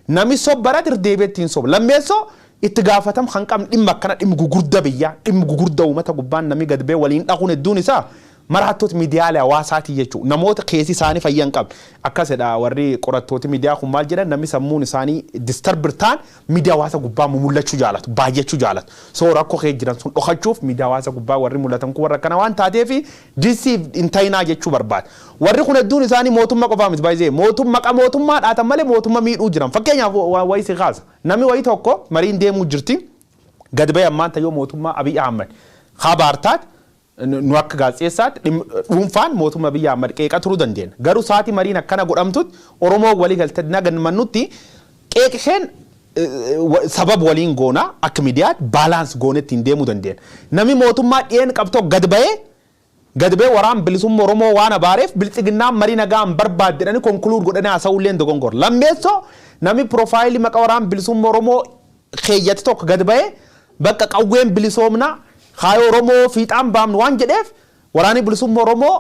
Nami sob barate irra deebi'ee ittiin soba. Lammeessoo, itti gaafatam kan qabne dhimma akkana, dhimma gugurda biyyaa, dhimma gugurda uummata gubbaan namni gad ba'ee waliin dhahuun hedduun isaa maraattoota miidiyaalee hawaasaatii jechuudha. Namoota keessi isaanii fayyaa hin qabne. Akkasidha, warri qorattooti miidiyaa kun maal jedhan? Namni sammuun isaanii disturb ta'an miidiyaa hawaasa gubbaa mul'achuu jaalatu, baay'achuu jaalatu. So rakkoo kee jiran sun dhokachuuf miidiyaa hawaasa gubbaa warri mul'atan kun warra akkana waan taateef deceive hin ta'inaa jechuu barbaada. Warri kun hedduun isaanii mootummaa qofaa miti baay'ee, mootummaa mootummaa dhaatan malee mootummaa miidhuu jiran. Fakkeenyaaf wayii si kaasa. Namni wayii tokko mariin deemuu jirti. Gad ba'e ammaan tayyoo mootummaa Abiy Ahmed. Habaartaat nu akka gaazexeessaatti dhuunfaan mootummaa biyya Ahmad qeeqa turuu dandeenya. Garuu sa'aatii mariin akkana godhamtutti Oromoo walii galtee naganmannutti qeeqisheen sabab waliin goona, akka miidiyaatti balance goonetti hin deemuu dandeenya. Namni mootummaa dhiyeen qabtoo gad ba'ee waraan bilisummaa Oromoo waan abaareef bilxiginnaan marii nagaa hin barbaadde jedhanii conclude godhanii haasa'uu dogongor. Lammeessoo, namni profile maqaa waraan bilisummaa Oromoo keeyyate tokko gad ba'ee bakka qawween bilisoomnaa kaayoo Oromoo fiixaan baamnu waan jedheef waraanni bilisummaa Oromoo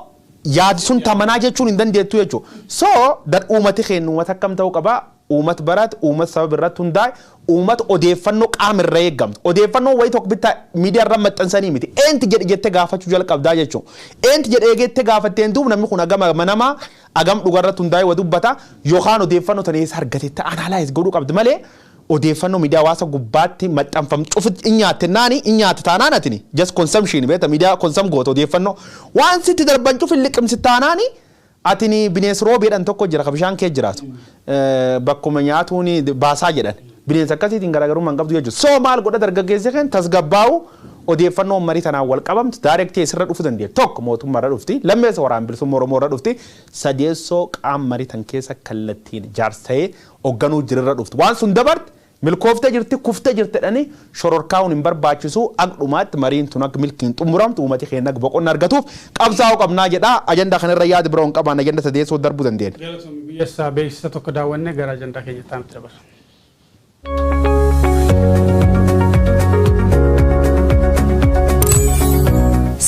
yaadi sun tamanaa jechuun hin dandeettu jechuudha. So dar uummati keenya uummata akkam ta'uu qabaa? Uummata barate, uummata sababa irratti hundaa'e, uummata odeeffannoo qaama irra eeggamtu. Odeeffannoo wayii tokko bittaa miidiyaa irra maxxansanii miti. Eenti jedhe jettee gaafachuu jalqabdaa jechuudha. Eenti jedhe eegettee gaafatteen duub namni kun agam amanamaa, agam dhugarratti hundaa'e wa dubbata, yookaan odeeffannoo tana eessa argatetti analyze godhuu qabdi malee. Odeeffannoo miidiyaa hawaasa gubbaatti maxxanfamu cufitti in nyaatte naani in nyaatte taanaan atini just consumption beekta, miidiyaa consume goota, odeeffannoo waan sitti darban cufi liqimsi taanaani atini bineensi roobeedhaan tokko jira ka bishaan kee jiraatu bakkuma nyaatuun baasaa jedhan, bineensa akkasiitiin garaagarummaa hin qabdu jechuudha. So maal godha dargaggeessi kan tasgabbaa'u? Odeeffannoo marii tanaan wal qabamtu directly sirra dhufuu dandeenya. Tokko mootummaa irra dhufti, lammeessa Waraana Bilisummaa Oromoo irra dhufti, sadeessoo qaama marii tan keessa kallattiin jaarsa'ee hoogganuu jirirra dhufti. Waan sun dabarte milkooftee jirti, kuftee jirti jedhanii shororkaa'uun hin barbaachisu. Akka mariin tun akka milkiin xumuramtu, uummati keenya akka boqonna argatuuf qabsaa'uu qabnaa jedha. Ajandaa kanarra yaada biroo hin qabaan, ajanda sadeessoo darbuu dandeenya. Biyyeessaa beeksisa tokko daawwannee gara ajandaa keenya itti dabarra.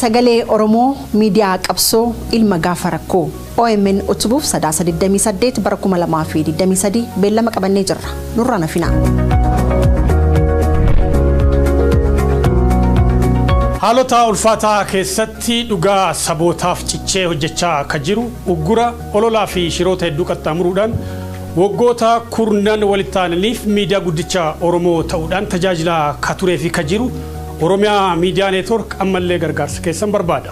Sagalee Oromoo, miidiyaa qabsoo ilma gaafa rakkoo, OMN utubuuf Sadaasa 28 bara 2023 beellama qabannee jirra. Nurraa nafina. Haalota ulfaataa keessatti dhugaa sabootaaf cichee hojjechaa akka jiru, uggura ololaa fi shiroota hedduu qaxxaamuruudhaan waggoota kurnan walitti aananiif miidiyaa guddicha Oromoo ta'uudhaan tajaajilaa akka turee fi ka jiru Oromiyaa Miidiyaa Neetwork ammallee gargaarsa keessan barbaada.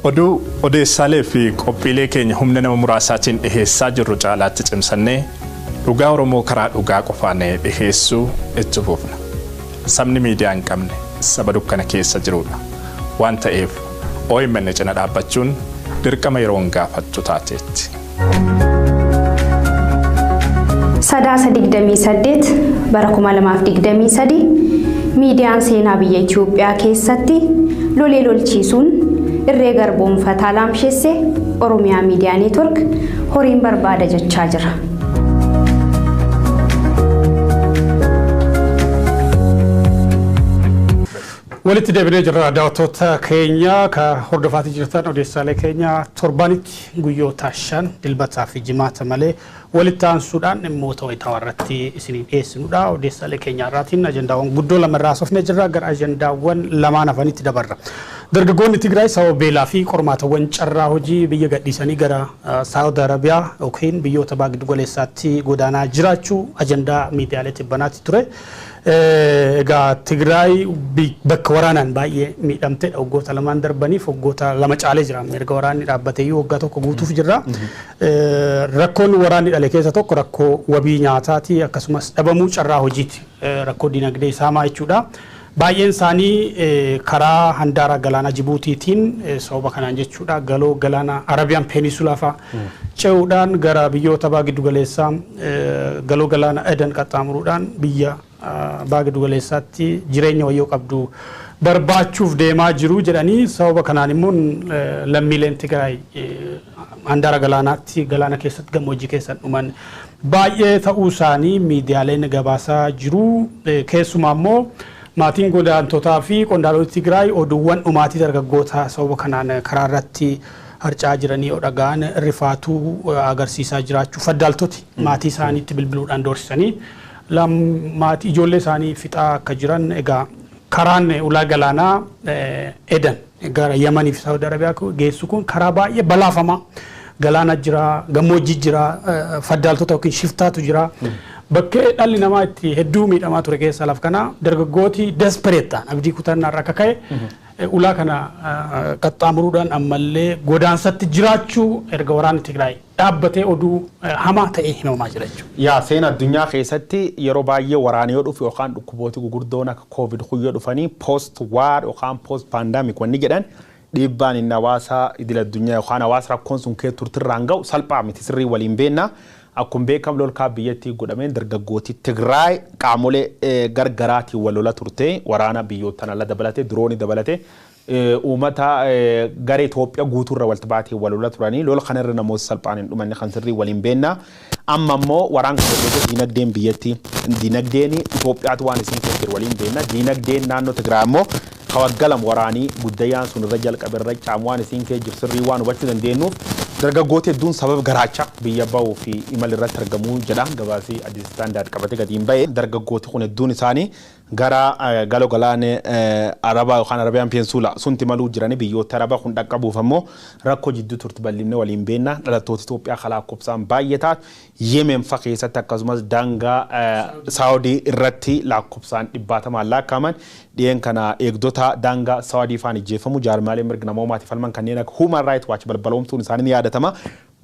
Oduu, odeessaalee fi qophiilee keenya humna nama muraasaatiin dhiheessaa jirru caalaatti cimsannee dhugaa Oromoo karaa dhugaa qofaan dhiheessuu itti fufna. Sabni miidiyaa hin qabne saba dukkana keessa jirudha. Waan ta'eef OMN cina dhaabbachuun dirqama yeroon gaafattu taateetti. Sadaasa 28 bara 2023 miidiyaan seenaa biyya Itoophiyaa keessatti lolee lolchiisuun irree garboomfataa laamsheesse, Oromiyaa Miidiyaa Neetwork, horiin barbaada jechaa jira. Walitti deebinee jirra. Daawwattoota keenya ka hordofaatii jirtan, odeessaalee keenya torbanitti guyyoota 5, Dilbataa fi Jimaata malee, walitti aansuudhaan dhimmoota wayitaawaa irratti isinii dhiyeessinudha. Odeessaalee keenya irraatiin ajandaawwan guddoo lama irraa haasofnee jirra. Gara ajandaawwan lamaan hafanitti dabarra. Dargaggoonni Tigraay sababa beelaa fi qormaatawwan carraa hojii biyya gadhiisanii gara Saawud Arabiyaa yookiin biyyoota baha giddu galeessaatti godaanaa jiraachuu ajandaa miidiyaalee tibbanaatti ture. Egaa Tigraay bakka waraanaan baay'ee miidhamtedha. Waggoota lamaan darbaniif, waggoota lama caalee jira. Erga waraanni dhaabbateeyyuu waggaa tokko guutuuf jirra. Rakkoon waraanni dhale keessa tokko rakkoo wabii nyaataati, akkasumas dhabamuu carraa hojiiti. Rakkoo dinagdee saamaa jechuudha. Baay'een isaanii karaa handaara galaana Jibuutiitiin, sababa kanaan jechuudha, galoo galaana Arabiyaan Penisulaa fa'a ce'uudhaan gara biyyoota baha giddu galeessaa, galoo galaana Edan qaxxaamuruudhaan biyya baha giddu galeessaatti jireenya wayyoo qabdu barbaachuuf deemaa jiru jedhanii, sababa kanaan immoo lammiileen Tigraay handaara galaanaatti, galaana keessatti, gammoojjii keessan dhuman baay'ee ta'uu isaanii miidiyaaleen gabaasaa jiru. Keessumaa immoo maatiin godaantotaa fi qondaalota Tigraay oduuwwan dhumaatii dargaggoota sababa kanaan karaa irratti harcaa jiranii dhaga'an rifaatuu agarsiisaa jiraachuu, faddaaltoti maatii isaaniitti bilbiluudhaan doorsisanii maatii ijoollee isaanii fixaa akka jiran. Egaa karaan ulaa galaanaa Edan gara Yamanii fi Saawud Arabiyaa geessu kun karaa baay'ee balaafamaa, galaana jira, gammoojjii jira, faddaaltota yookiin shiftaatu jira. Bakkee dhalli namaa itti hedduu miidhamaa ture keessa laf kana dargaggooti desperate ta'an abdii kutannaa irraa akka ka'e ulaa kana qaxxaamuruudhaan ammallee godaansatti jiraachuu erga waraanni Tigraay dhaabbatee oduu hamaa ta'e himamaa jira jechuudha. Yaa, seena addunyaa keessatti yeroo baay'ee waraana yoo dhufu yookaan dhukkubooti gugurdoon akka COVID yoo dhufanii, post war yookaan post pandemic wanni jedhan, dhiibbaan inni hawaasa idil addunyaa yookaan hawaasa rakkoon sun kee turtirraan ga'u salphaa miti, sirrii waliin beekna. Akkuma beekamu lolkaa biyyattii godhameen dargaggooti Tigraay qaamolee gargaraatiin wal lola turte, waraana biyyootaan ala dabalatee, diroonii dabalatee, uummata garee Itoophiyaa guutuurra walitti baatee wal lola turanii, lola kanarra namoota salphaan hin dhumanne kan sirrii waliin beekna. Amma immoo waraan kana diinagdeen biyyattii, diinagdeen Itoophiyaatu waan isin keessa waliin beekna. Diinagdeen naannoo Tigraay immoo kawaggalam waraanii guddayyaan sun irra jalqabe irra caamu waan isin keessa jiru sirrii waan hubachuu dandeenyuuf, dargaggoota hedduun sababa garaacha biyya bahuu fi imala irratti argamuu jedha gabaasii Addis Standard qabate gadi hin bahe. Dargaggooti kun hedduun isaanii Gara galoo galaana Arabaa yookaan Arabiyaan Peninsula sunti maluu jiranii biyyoota Arabaa kun dhaqqabuuf ammoo rakkoo jidduu turte bal'inne waliin beenna dhalattoota Itoophiyaa lakkoofsaan baay'ee taatu Yemen fa keessatti akkasumas daangaa Saawudii irratti lakkoofsaan dhibbaatamaan lakkaa'aman dhiyeen kana eegdota daangaa Saawudii faan ijjeefamu jaarmaalee mirga namoomaatiif falman kanneen akka Human Rights Watch balbaloomtuun isaanii ni yaadatama.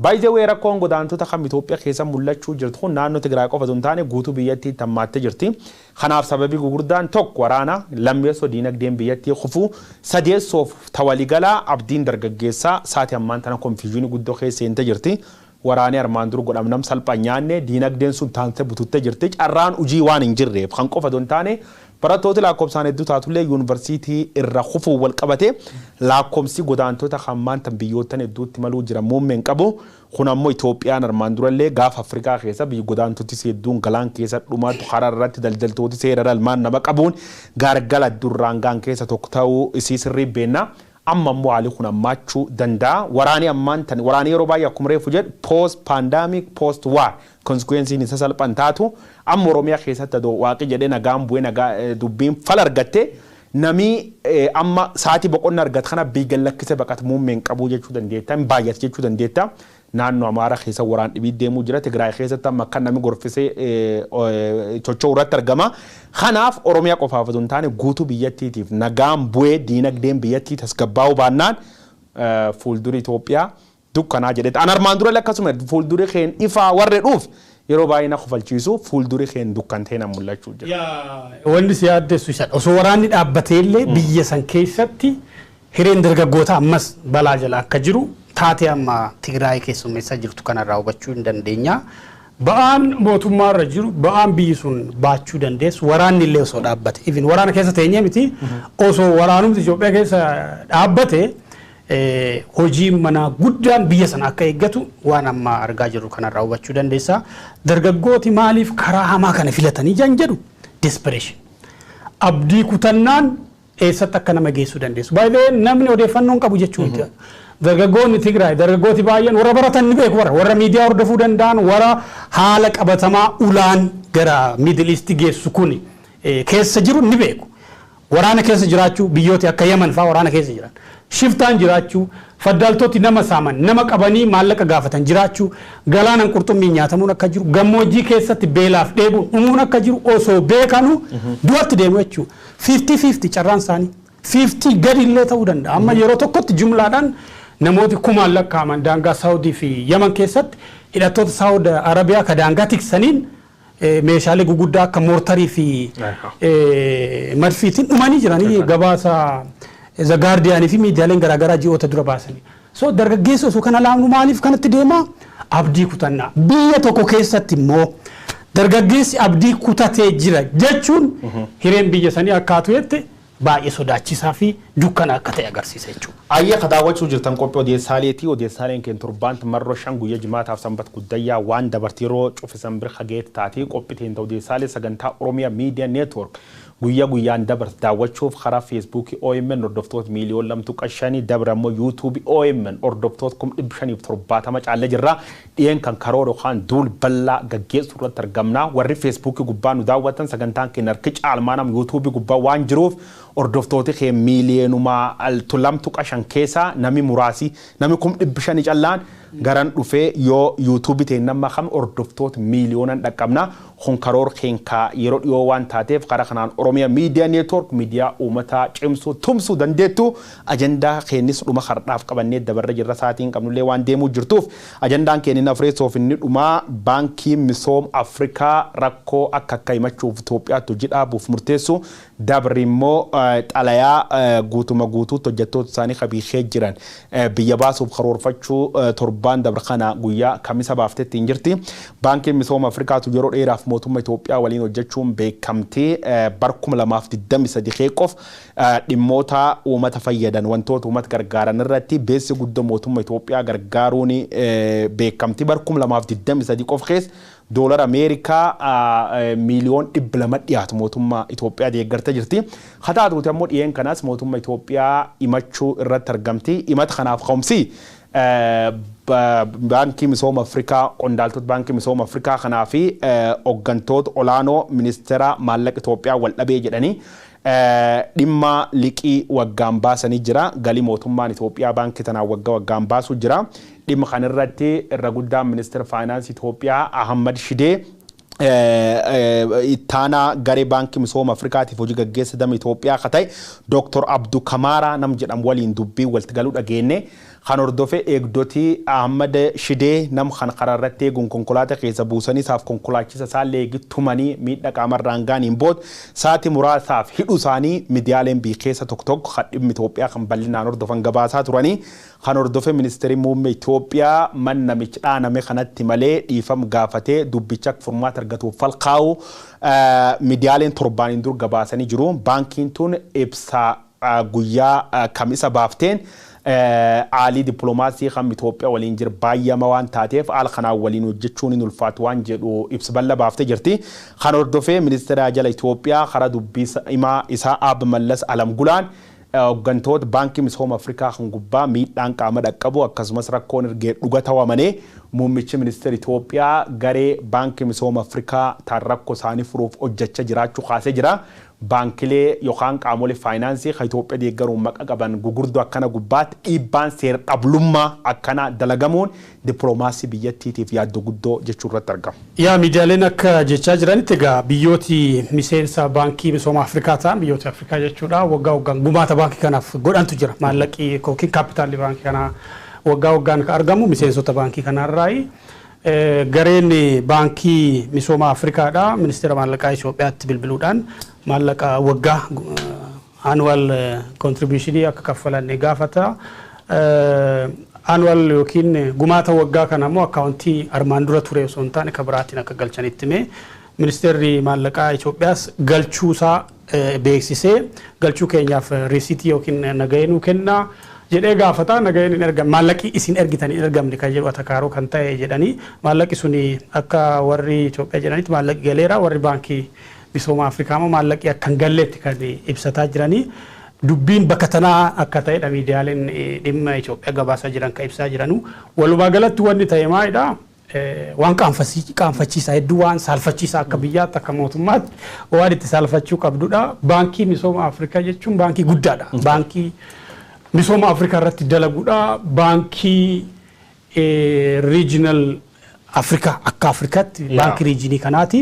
Baay'ee wee rakkoon godaantota kan Itoophiyaa keessa mul'achuu jirtu kun naannoo Tigraay qofa osoo hin taane guutuu biyyattii hammaattee jirti. Kanaaf sababii gurguddaan tokko waraana, lammeessoo diinagdeen biyyattii kufuu, sadeessoof tawaliigalaa abdiin dargaggeessaa saatii ammaan tana confusion guddoo keessa seentee jirti. Waraanni armaan dur godhamnam salphaan nyaanne diinagdeen sun taantee bututtee jirti. Carraan hojii waan hin jirreef kan qofa osoo hin taane barattooti lakkoofsaan hedduu taatullee yuunivarsiitii irra kufuu wal qabate lakkoofsi godaantota hammaan tan biyyoottan hedduutti maluu jira muummeen qabu. Kun ammoo Itoophiyaan armaan durallee gaafa Afrikaa keessa biyyi godaantoti hedduun galaan keessa dhumaatu karaa irratti daldaltooti seera ilmaan nama qabuun gargala durraan gaan keessa tokko ta'uu isii sirrii beenna. Amma ammoo haalli kun hammaachuu danda'a. Waraanni ammaan tan waraanni yeroo baay'ee akkuma reefu jedhu post pandemic post war consequences isa salphaan taatu amma Oromiyaa keessatti adoo waaqi jedhee nagaan bu'ee nagaa dubbiin fala argatte namni amma sa'aatii boqonnaa argate kana biyya lakkisee baqata muummeen qabuu jechuu dandeetta hin baay'ate jechuu dandeetta. Naannoo Amaaraa keessa waraan dhibii deemuu jira. Tigraay keessatti amma kan namni gorfisee socho'u irratti argama. Kanaaf Oromiyaa qofaaf osoo hin taane guutuu biyyattiitiif nagaan bu'ee diinagdeen biyyattii tasgabbaa'uu baannaan fuulduri Itoophiyaa dukkanaa jedhee. An armaan dura akkasuma fuulduri keen ifaa warra dhuuf yeroo baay'ee na kofalchiisu fuulduri keen dukkantee na mul'achuu jira. Wanti si yaaddeessu isadha. Osoo waraanni dhaabbatee illee biyya san keessatti hireen dargaggoota ammas balaa jala akka jiru taatee amma Tigraay keessummeessaa jirtu kanarraa hubachuu hin dandeenya. Ba'aan mootummaarra jiru ba'aan biyyi sun baachuu dandeessu waraanni illee osoo dhaabbate. Even waraana keessa teenyee miti osoo waraanumti Itoophiyaa keessa dhaabbate hojiin manaa guddaan biyya sana akka eeggatu waan amma argaa jirru kanarraa hubachuu dandeessa. Dargaggooti maaliif karaa hamaa kana filatanii jan jedhu desperation. Abdii kutannaan eessatti akka nama geessuu dandeessu. Baay'ee namni odeeffannoo hin qabu jechuudha. Dargaggoonni Tigraay dargaggooti baay'een warra baratan ni beeku warra miidiyaa hordofuu danda'an warra haala qabatamaa ulaan gara Middle East geessu kun keessa jiru ni beeku. Waraana keessa jiraachuu biyyooti akka Yemen fa'aa waraana keessa jiran. Shiftaan jiraachuu, faddaaltoti nama saaman, nama qabanii maallaqa gaafatan jiraachuu, galaanan qurxummii nyaatamuun akka jiru, gammoojjii keessatti beelaaf dheebuun dhumuun akka jiru osoo beekanu du'atti deemu jechuudha. 50-50 carraan isaanii. 50 gadi illee ta'uu danda'a. Amma yeroo tokkotti jumlaadhaan namooti kumaan lakkaa'aman daangaa Saawudii fi Yaman keessatti hidhattoota Saawud Arabiyaa ka daangaa tiksaniin meeshaalee guguddaa akka moortarii fi madfiitiin dhumanii jiranii gabaasa The Guardian fi miidiyaaleen garaagaraa ji'oota dura baasanii. So dargaggeessi osoo kana laamnu maaliif kanatti deema? Abdii kutannaa. Biyya tokko keessatti immoo dargaggeessi abdii kutatee jira jechuun hireen biyya sanii akkaatu jette baay'ee sodaachisaa fi dukkana akka ta'e agarsiisa jechuudha. Ayya ka daawwachuu jirtan qophii odeessaaleeti. Odeessaaleen keenya torbaanti marroo 5 guyyaa jimaataaf sanbata guddayyaa waan dabartii yeroo cufisan bira hageet taatee qophii teenya odeessaalee sagantaa Oromiyaa Miidiyaa Neetwoork guyyaa guyyaan dabarte daawwachuuf karaa Feesbuukii OMN hordoftoota miiliyoona 2.5 dabra immoo yuutuubii OMN hordoftoota 570,000 caallee jirra. Dhiyeen kan karoora yookaan duul bal'aa gaggeessuu irratti argamna. Warri Feesbuukii gubbaa nu daawwatan sagantaan keenya harki caalmaa nama yuutuubii gubbaa waan jiruuf hordoftooti kee miiliyoonuma 2.5 keessa nami muraasi nami 500,000 callaan garan dhufee yoo yuutuubii ta'e nama kam hordoftoota miiliyoonan dhaqqabna. Kun karoora keenkaa yeroo dhiyoo waan taateef karaa kanaan Oromiyaa Miidiyaa Neetwoork miidiyaa uummataa cimsuu tumsuu dandeettu ajandaa keenyis dhuma hardhaaf qabannee dabarra jirra sa'aatiin qabnullee waan deemuu jirtuuf ajandaan keenya afreessoof inni dhumaa baankii misooma Afrikaa rakkoo akka akka himachuuf Itoophiyaatti hojii dhaabuuf murteessu dabri immoo xalayaa guutuma guutuutti hojjettoota isaanii qabiishee jiran biyya baasuuf karoorfachuu torbaan dabra kana guyyaa kamisa baaftetti hin jirti. Baankiin misooma Afrikaatu yeroo dheeraaf mootummaa Itoophiyaa waliin hojjechuun beekamtee bara 2023 qeeqoof dhimmoota uummata fayyadan wantoota uummata gargaaran irratti beeksisa guddoo mootummaa Itoophiyaa gargaaruun beekamtii bara 2023 qof keessa doolara Ameerikaa miiliyoon 200 dhiyaatu mootummaa Itoophiyaa deeggartee jirti. Haa taatuuti ammoo dhiyeen kanaas mootummaa Itoophiyaa himachuu irratti argamti. Himata kanaaf ka'umsi Baankii Misooma Afrikaa, qondaaltota Baankii Misooma Afrikaa kanaa fi hooggantoota olaanoo ministeera maallaqa Itoophiyaa wal dhabee jedhanii dhimma liqii waggaan baasanii jira. Galii mootummaan Itoophiyaa baankii tanaan waggaa waggaan baasu jira. Dhimma kanarratti irra guddaan ministeera faayinaansii Itoophiyaa Ahmad Shidee ittaanaa garee Baankii Misooma Afrikaatiif hojii gaggeessa damee Itoophiyaa akka ta'e Dr. Abduu Kamaaraa nam jedhamu waliin dubbii walitti galuu dhageenye. Kan hordofe eegdotii Ahmad Shidee nam kan karaa irratti eeguun konkolaataa keessa buusanii isaaf konkolaachisa isaa leegittumanii miidhaa qaamarraan gaaniin booda sa'aatii muraasaaf hidhuu isaanii miidiyaaleen biyya keessa tokko tokko kan dhimma Itoophiyaa kan bal'inaan hordofan gabaasaa turanii. Kan hordofe ministeerri muummee Itoophiyaa man namichi dhaaname kanatti malee dhiifama gaafatee dubbicha akka furmaata argatuuf falkaa'u miidiyaaleen torbaaniin dur gabaasanii jiru. Baankiin tun ibsa guyyaa kamisa baafteen aalii dippiloomaasii kan Itoophiyaa waliin jiru baay'ama waan taateef haala kanaan waliin hojjechuun hin ulfaatu waan jedhu ibsa bal'aa baaftee jirti. Kan hordofee ministeera jala Itoophiyaa karaa dubbii himaa isaa Aab Mallas Alamgulaan hooggantoota Baankii Misooma Afrikaa kan gubbaa miidhaan qaama dhaqqabu akkasumas rakkoon ergee dhuga wamanee muummichi ministeera Itoophiyaa garee Baankii Misooma Afrikaa taan rakkoo isaanii furuuf hojjechaa jiraachuu kaasee jira. Baankilee yookaan qaamolee faayinaansii kan Itoophiyaa deeggaruun maqa qaban gugurdoo akkana gubbaatti dhiibbaan seera dhablummaa akkana dalagamuun dippiloomaasii biyyattiitiif yaaddoo guddoo jechuu irratti argama. Yaa, miidiyaaleen akka jechaa jiranitti egaa biyyooti miseensa Baankii Misooma Afrikaa ta'an, biyyoota Afrikaa jechuudha, waggaa waggaan gumaata baankii kanaaf godhantu jira. Maallaqi yookiin kaapitaalli baankii kanaa waggaa waggaan kan argamu miseensota baankii kanarraayi. Gareen Baankii Misooma Afrikaadha ministeera maallaqaa Itoophiyaatti bilbiluudhaan maallaqa waggaa annual contribution akka kaffalan gaafata. Annual yookiin gumaata waggaa kana immoo akkaawuntii armaan dura ture osoo hin taane kan biraatiin akka galchanitti hime. Ministeerri maallaqaa Itoophiyaas galchuusaa beeksisee, galchuu keenyaaf risiitii yookiin nagahee nuu kennaa jedhee gaafata. Nagaheen hin ergamne, maallaqi isin ergitan hin ergamne kan jedhu atakaaroo kan ta'e jedhanii, maallaqi suni akka warri Itoophiyaa jedhanitti maallaqi galeera, warri Baankii Misooma Afrikaa immoo maallaqi akka hin galleetti kan ibsataa jiranii. Dubbiin bakka tanaa akka ta'edha miidiyaaleen dhimma Itoophiyaa gabaasaa jiran kan ibsaa jiranu. Walumaa galatti wanni ta'e maalidha? Waan qaanfachiisaa hedduu, waan saalfachiisaa, akka biyyaatti akka mootummaatti waan itti saalfachuu qabdudha. Baankii Misooma Afrikaa jechuun baankii guddaadha. Baankii misooma Afrikaa irratti dalagudha. Baankii regional Afrikaa, akka Afrikaatti baankii regionii kanaati.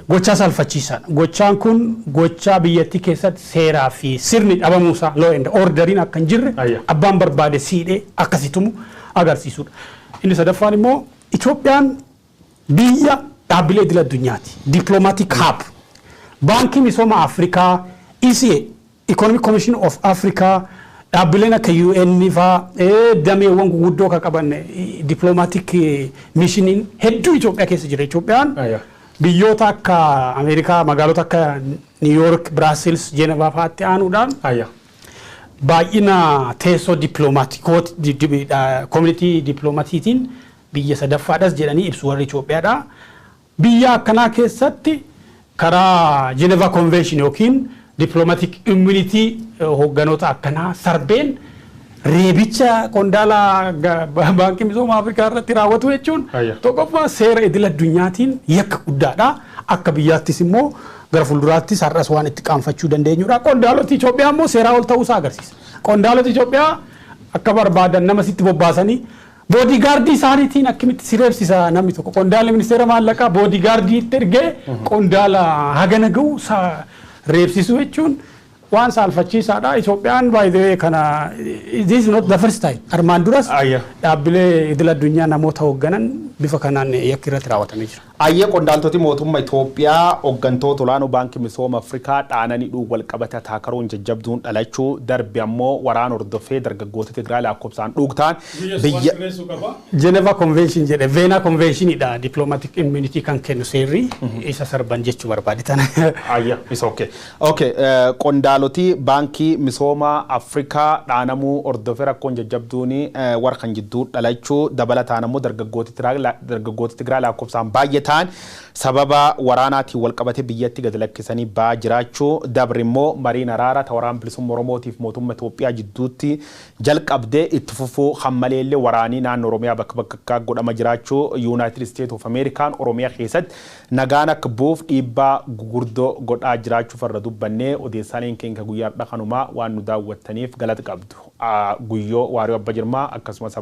Gochaa saalfachiisaadha. Gochaan kun gochaa biyyattii keessatti seeraa fi sirni dhabamuusaa, law and orderiin akka hin jirre, abbaan barbaade siidhee akkasitumu agarsiisudha. Inni sadaffaan immoo Itoophiyaan biyya dhaabbilee idil addunyaati. Diplomatic hub. Baankii Misooma Afrikaa, ECA, Economic Commission of Africa, dhaabbileen akka UN faa, dameewwan guguddoo kan qaban diplomatic missioniin hedduu Itoophiyaa keessa jira. Itoophiyaan biyyoota akka Ameerikaa, magaalota akka New York, Brussels, Geneva fa'aatti aanuudhaan baay'ina teessoo dippiloomaatikooti community dippiloomaatiitiin biyya sadaffaadhas jedhanii ibsu warri Itoophiyaadha. Biyya akkanaa keessatti karaa Geneva Convention yookiin diplomatic immunity hoogganoota akkanaa sarbeen reebicha qondaala Baankii Misooma Afrikaa irratti raawwatu jechuun tokkoffaa seera idil addunyaatiin yakka guddaadha. Akka biyyaattis immoo gara fuulduraattis har'as waan itti qaanfachuu dandeenyudha. Qondaaloti Itoophiyaa immoo seeraa ol ta'uusaa agarsiisa. Qondaaloti Itoophiyaa akka barbaadan nama sitti bobbaasanii bodyguardii isaaniitiin akkamitti si reebsisa namni tokko? Qondaalli ministeera maallaqaa bodyguardii itti ergee qondaala hagana ga'u reebsisuu jechuun waan saalfachiisaadha. Itoophiyaan baay'ee kana, this is not the first time. Armaan duras dhaabbilee idil addunyaa namoota hoogganan bifa kanaan yakki irratti raawwatamee jira. Ayyee, qondaaltoti mootummaa Itoophiyaa hooggantoota olaanoo Baankii Misooma Afrikaa dhaananii dhuu walqabate ataakaroon jajjabduun dhalachuu darbe ammoo waraana hordofee dargaggoota Tigraay lakkoofsaan dhuugtaan biyya Geneva Convention jedhe, Vienna Conventionidha diplomatic immunity kan kennu seerri, isa sarban jechuu barbaade tana. Ayya, isa okay. Okay, qondaaloti Baankii Misooma Afrikaa dhaanamuu hordofee rakkoon jajjabduun warra kan jidduu dhalachuu dabalataan ammoo dargaggoota Tigraay Dargaggoota Tigraay lakkoofsaan baay'ee ta'an sababa waraanaatiin wal qabate biyyatti gad lakkisanii ba'aa jiraachuu. Dabri immoo mariin araara ta waraan bilisummaa Oromootiif mootummaa Itoophiyaa jidduutti jalqabdee itti fufuu hammaleellee waraanii naannoo Oromiyaa bakka bakka godhama jiraachuu. United States of Amerikaan Oromiyaa keessatti nagaan akka bu'uuf dhiibbaa gugurdoo godhaa jiraachuu farra dubbannee. Odeessaaleen keenya guyyaa har'a kanumaa. Waan nu daawwattaniif galata qabdu. Guyyoo Waariyoo Abba Jirmaa akkasumas